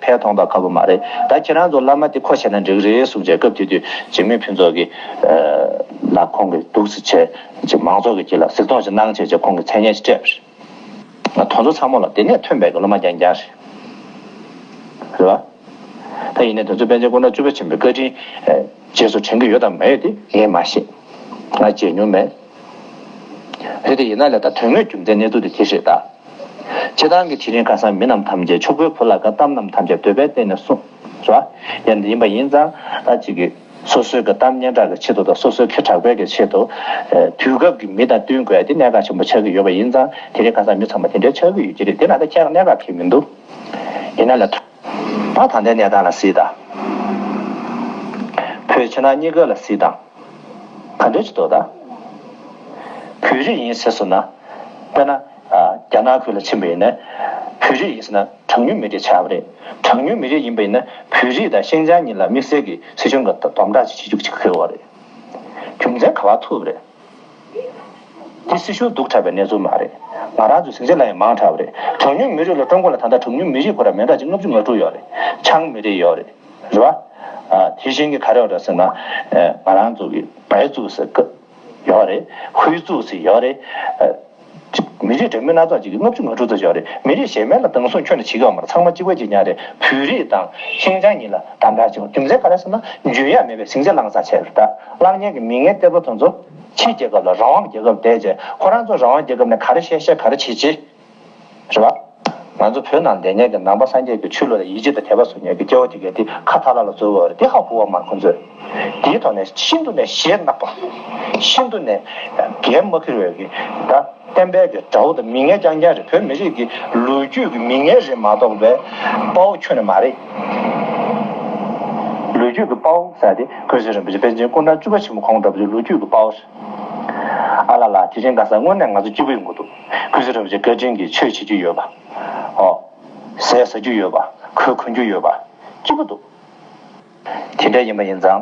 ཕན་ཐོགས་མདོག་ཁ་པོ་མ་རེད། ད་ཁྱེད་རང་ཚོ་བླ་མ་དེ་ཁོ་བྱས་ན་འགྲིག་རེད་གསུངས་བྱས། སྐབས་དེ་དུས་འཇིགས་མེད་ཕུན་ཚོགས་ཀྱིས་ལ་ཁོང་གིས་འདུག་སེ་བྱས་ཅིག་མང་ཚོགས་ཀྱི་དཀྱིལ་ལ་གཟིགས་མཐོང་ཞིག་གནང་བྱས་བྱས་ཁོང་གིས་མཚན་སྙན་ཞིག་སྤྲད་པ་རེད། ང་དེ་ཚོ་ཚང་མ་ལ་དེ་ནས་ཐོན་པའི་གི་སློབ་མ་རྐྱང་རྐྱང་རེད། རེད་བ། ད་ཡིན་ནའི་དེ་ཚོ་པཎ་ཆེན་སྐུ་ཕྲེང་བཅུ་པ་ཆེན་པོའི་བཀའ་དྲིན་རྗེས་སུ་དྲན་གྱི་ཡོད་དམ་མེད་དེ་ངས་མ་ཤེས། ང་མཇལ་མྱོང་མེད། རེད་དེ་ཡིན་ན་ལས་ད་དོན་དངོས་རྒྱུ་མཚན་གནས་ཚུལ་དེ་དེ་རེད་ད། སྤྱིར་བཏང་གི་དེ་རིང་ཁ་སང་མི་རྣམས་ཐམས་ཅད་ཕྱུག་པོའི་བུ་ལ་དགའ། གཏམ་རྣམས་ཐམས་ཅད་འདོད་པའི་སྟེང་ནས་གསུངས། རེད་བ། ཡང་འདི་ཡིན་པ་ཡིན་ཙང་ད་ཅིག་གི་སོ་སོའི་གི་གཏམ་སྙན་གྲགས་ཀྱི་ཆེད་དུ་དང་སོ་སོའི་ཁེ་དྲག་པའི་གི་ཆེད་དུ། དུས་སྐབས་ཀྱི་མི་དང་བསྟུན་དགོས་ཡ་དེ་གནད་འགག་ཆེན་པོ་ཆགས་ཀྱི་ཡོད་པ་ཡིན་ཙང་དེ་རིང་ཁ་སང་མི་ཚང་མ་དེ་འདྲའི་ཆགས་ཀྱི་ཡོད་ཀྱི་རེད། དེ་ལ་ད་ཁྱེད་རང་གནད་འགག་གི་མི་འདུག་ཡིན་ན་ལས་ད་ད་ལྟའི་གནས་སྟངས་ལ་གཟིགས་དང་། བོད་ཕྱི་ནང་གཉིས་ཀ་ལ་གཟིགས་དང་། ག་འདྲ་ཅིག་འདུག་ད། བོད་རིགས་ཡིན་ཟེར་སོང་ན། དཔེར་ན། རྒྱ་ནག་ཁུལ་ལ་ཕྱིན་པ་ཡིན་ན། བོད་རིགས་ཡིན་ཟེར་ན་གྲངས་ཉུང་མི་རིགས་ཆགས་པ་རེད། གྲངས་ཉུང་མི་རིགས་ཡིན་པ་ཡིན་ན་བོད་རིགས་དང་ཤིན་ཅང་གཉིས་ལ་དམིགས་བསལ་གྱི་སྲིད་གཞུང་གིས་དམ་དྲག་ཅིག་བྱེད་རྒྱུ་ཅིག་ཁེལ་བ་རེད། རྒྱུ་མཚན་ག་པར་ཐུག་པ་རེད། འདི་སྲིད་གཞུང་སྡུག་དྲགས་པའི་གནས་ཚུལ་མ་རེད། ང་རང་ཚོ་ཟིང་ཆ་ལ་ཡང་མང་དྲགས་པ་རེད། གྲངས་ཉུང་མི་རིགས་ལ་ཀྲུང་གོ་ལ་ད་ལྟ་གྲངས་ཉུང་མི་རིགས་ཁོ་རང་མི་འདྲ་ཅིག་ལྔ་བཅུ་ང་དྲུག་ཡོད་རེད། ཆའང་མི་རིགས་ཡོད་རེད། རེད་བ། ཨ། དེ་བཞིན་གྱི་ག་རེ་ཡོད་རེད་ཟེར་ན། ཨ། ང་རང་ཚོ་གི་བལ་ཙུག་ཟེར་གི་ཡོད་རེད། ཧུའེ་ཙུག་ཟེར་ཡོད་རེད། ཨ། ཅིག་མི་རིགས་འདྲ་མིན་སྣ་ཚོགས་ཅིག་གི་ལྔ་བཅུ་ང་དྲུག་ཙམ་ཡོད་རེད། མི་རིགས་གཞན་མ་ལ་སྡང་སྲུང་ཁྱོན་ནས་བྱེད་ཀྱི་ཡོད་མ་རེད། ཚང་མ་གཅིག་པ་གཅིག་རྐྱང་རེད། བོད་རིགས་དང་ཤིན་ཅང་གཉིས་ལ་དམ་དྲག་བྱེད་དགོས། རྒྱུ་མཚན་ག་རེ་ཟེར་ན་འཇུ་ཡག་མེད་པའི་ཟིང་ཆ་བསླངས་ཚར་བྱས་རེད། ད་བསླངས་མཁན་གྱི་མི་ངན་གཏེ་པོ་དེ་ཚོ་ཕྱིའི་རྒྱལ་ཁབ་ལ་རང་དབང་རྒྱལ་ཁབ་བསྡད་བྱས་ཁོ་རང་ཚོ་རང་དབང་རྒྱལ་ཁབ་ནས་ག་རེ་བཤད་བཤད་ག་རེ་བྱེད་བྱེད། རེད་བ། ང་ཚོ་བོད་ནང་བསྡད་མཁན་གྱི་ནང་པ་སངས་རྒྱས་ཀྱི་ཆོས་ལུགས་ལ་ཡིད་ཆེས་དང་དད་པ་བཟོ་མཁན་གྱི་སྐྱེ་བོ་དེ་གས་དེ་ཁ་ཐག་ལ་ལ་བཟོ་དགོས་རེད། དེ་ཧ་གོ་བ་མ་རེད་ཁོང་ཚོས། དེའི་ཐོག་ནས་ཤིན་ཏུ་ནས་ཞེད་སྣང་པོ། ཤིན་ཏུ་ནས་འགན་མ་འཁུར་བའི་གི་ད་བསྟན་པའི་གི་དགྲ་བོ་དང་མི་ངན་རྐྱང་རྐྱང་རེད། བོད་མི་རིགས་ཀྱི་ལོ་རྒྱུས་ཀྱི་མི་ངན་རེད་མ་གཏོགས་པའི་དཔའ་བོ་ཁྱོན་ནས་མ་རེད། ལོ་རྒྱུས་ཀྱི་དཔའ་བོ་ཟེར་དེ་ཀུན་གསལ་རིན་པོ་ཆེ་པཎ་ཆེན་སྐུ་ཕྲེང་བཅུ་པ་ཆེན་པོ་ཁོང་འདྲ་པོ་ཅིག་ལོ་རྒྱུས་ཀྱི་དཔའ་བོ་རེད། ཨ་ལ་ལ། དེ་རིང་ཁ་སང་དངོས་གནས་ང་ཚོ་སྐྱིད་པོ་ཡོང་གི་འདུག་ཀུན་གསལ་རིན་པོ་ཆེ་བཀའ་དྲིན་གྱིས་ཆོས་བྱེད་རྒྱུ་ཡོད་པ། ཨོ། ཟས་ཟ་རྒྱུ་ཡོད་པ། གོས་གོན་རྒྱུ་ཡོད་པ། སྐྱིད་པོ་འདུག་དེ་འདྲ་ཡིན་པ་ཡིན་ཙང་།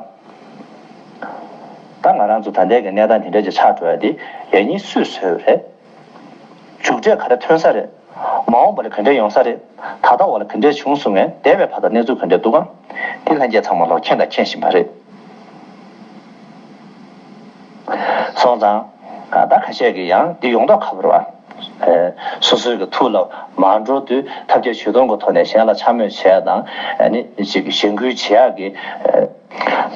ད་ང་རང་ཚོ་ད་ལྟའི་གི་གནས་སྟངས་དེ་འདྲ་ཅིག་ཆགས་འགྲོ་ཡ་དེ་ཡ་ཡིན་སུས་བཟོས་པ་རེད། མཇུག་འབྲས་ག་རེ་ཐོན་ས་རེད། མ་འོངས་པ་ལ་ག་འདྲ་ཡོང་ས་རེད། ད་ལྟ་བ་ལ་ག་འདྲ་བྱུང་སོང་ངས་འདས་པའི་བར་དུ་གནས་ཚུལ་ག་འདྲ་འདུག་གམ། དེ་ལྷན་རྒྱས་ཚང་མ་ལོག་མཁྱེན་དང་མཁྱེན་བཞིན་པ་རེད། སོང་ཙང་། ད་ཁ་ཤས་ཀྱིས་ཡང་འདི་ཡོང་མདོག་ཁ་པོ་རེད་བ། སོ་སོའི་གི་ཐུགས་ལ་མ་འགྲོ་དུས་ཐབས་བརྒྱ་ཇུས་སྟོང་གི་ཐོག་ནས་གཞན་ལ་འཕྱ་སྨོད་བྱས་དང་ཨ་ནི་ཅིག་གཞེན་སྐུལ་བྱེད་ཡག་གི་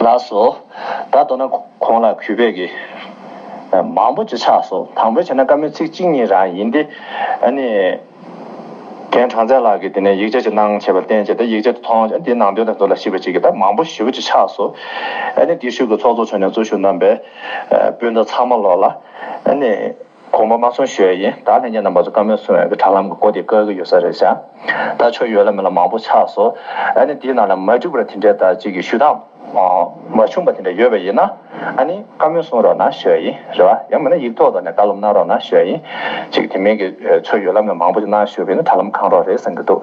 ལགས་སོ། ད་མདོར་ན་ཁོང་ལ་གུས་པས་ཀྱི་མང་པོ་ཅིག་ཆགས་སོང་། དང་པོ་བྱས་ན་བཀའ་མོལ་ཚིག་གཅིག་གཉིས་རང་ཡིན་ཏེ། ཨ་ནི། རྒན་གྲགས་འཛིན་ལགས་ཀྱིས་དེ་ནས་ཡིག་ཆ་ཅིག་གནང་བྱས་པ་བསྟན་བྱས་ད་ཡིག་ཆ་དེ་མཐོང་བྱས་འདིའི་ནང་དོན་དེ་ཚོ་ལ་ཞིབ་པ་ཅིག་གིས་ད་མང་པོ་ཞེ་པོ་ཅིག་ཆགས་སོང་། ཨ་ནི་འདི་ཤུགས་ཀྱི་ཚོགས་གཙོ་མཆོག་ནས་གཙོ་བཞུགས་གནང་པའི་སྤུན་ཟླ་ཚང་མ་ལོག་ལ་ཨ་ནི། དགོངས་པ་མ་ཚོམ་ཞུ་ཡ་ཡིན། ད་ལྷན་རྒྱས་རྣམ་པ་ཚོ་བཀའ་མོལ་གསུང་བའི་གི་དྲ་ལམ་གི་སྒོ་དེ་བཀག་གི་ཡོད་ས་རེད་ཤག་ད་ཆོ་ཡོད་ལ་མེད་ལ་མང་པོ་ཆགས་སོང་། ཨ་ནི་དེའི་ནང་ལ་མ་འགྲིག་པ་དེ་འདྲའི་ད་ཅིག་གི་ཞུ་སྟངས་མ་བྱུང་པ་དེ་འདྲ་ཡོད་པ་ཡིན་ན། ཨ་ནི་བཀའ་མོལ་གསུང་རོགས་གནང་ཞུ་ཡ་ཡིན། རེད་བ། ཡང་མིན་ན་ཡིག་ཐོག་ཐོག་ནས་བཀའ་སློབ་གནང་རོགས་གནང་ཞུ་ཡ་ཡིན། ཅིག་དེ་མིན་གྱི་ཚོ་ཡོད་ལམ་ནས་མང་པོ་ཅིག་གནང་ཞུ་བ་ཡིན་ན་དྲ་ལམ་ཁང་རོགས་རེད་བསམ་གྱི་འདུག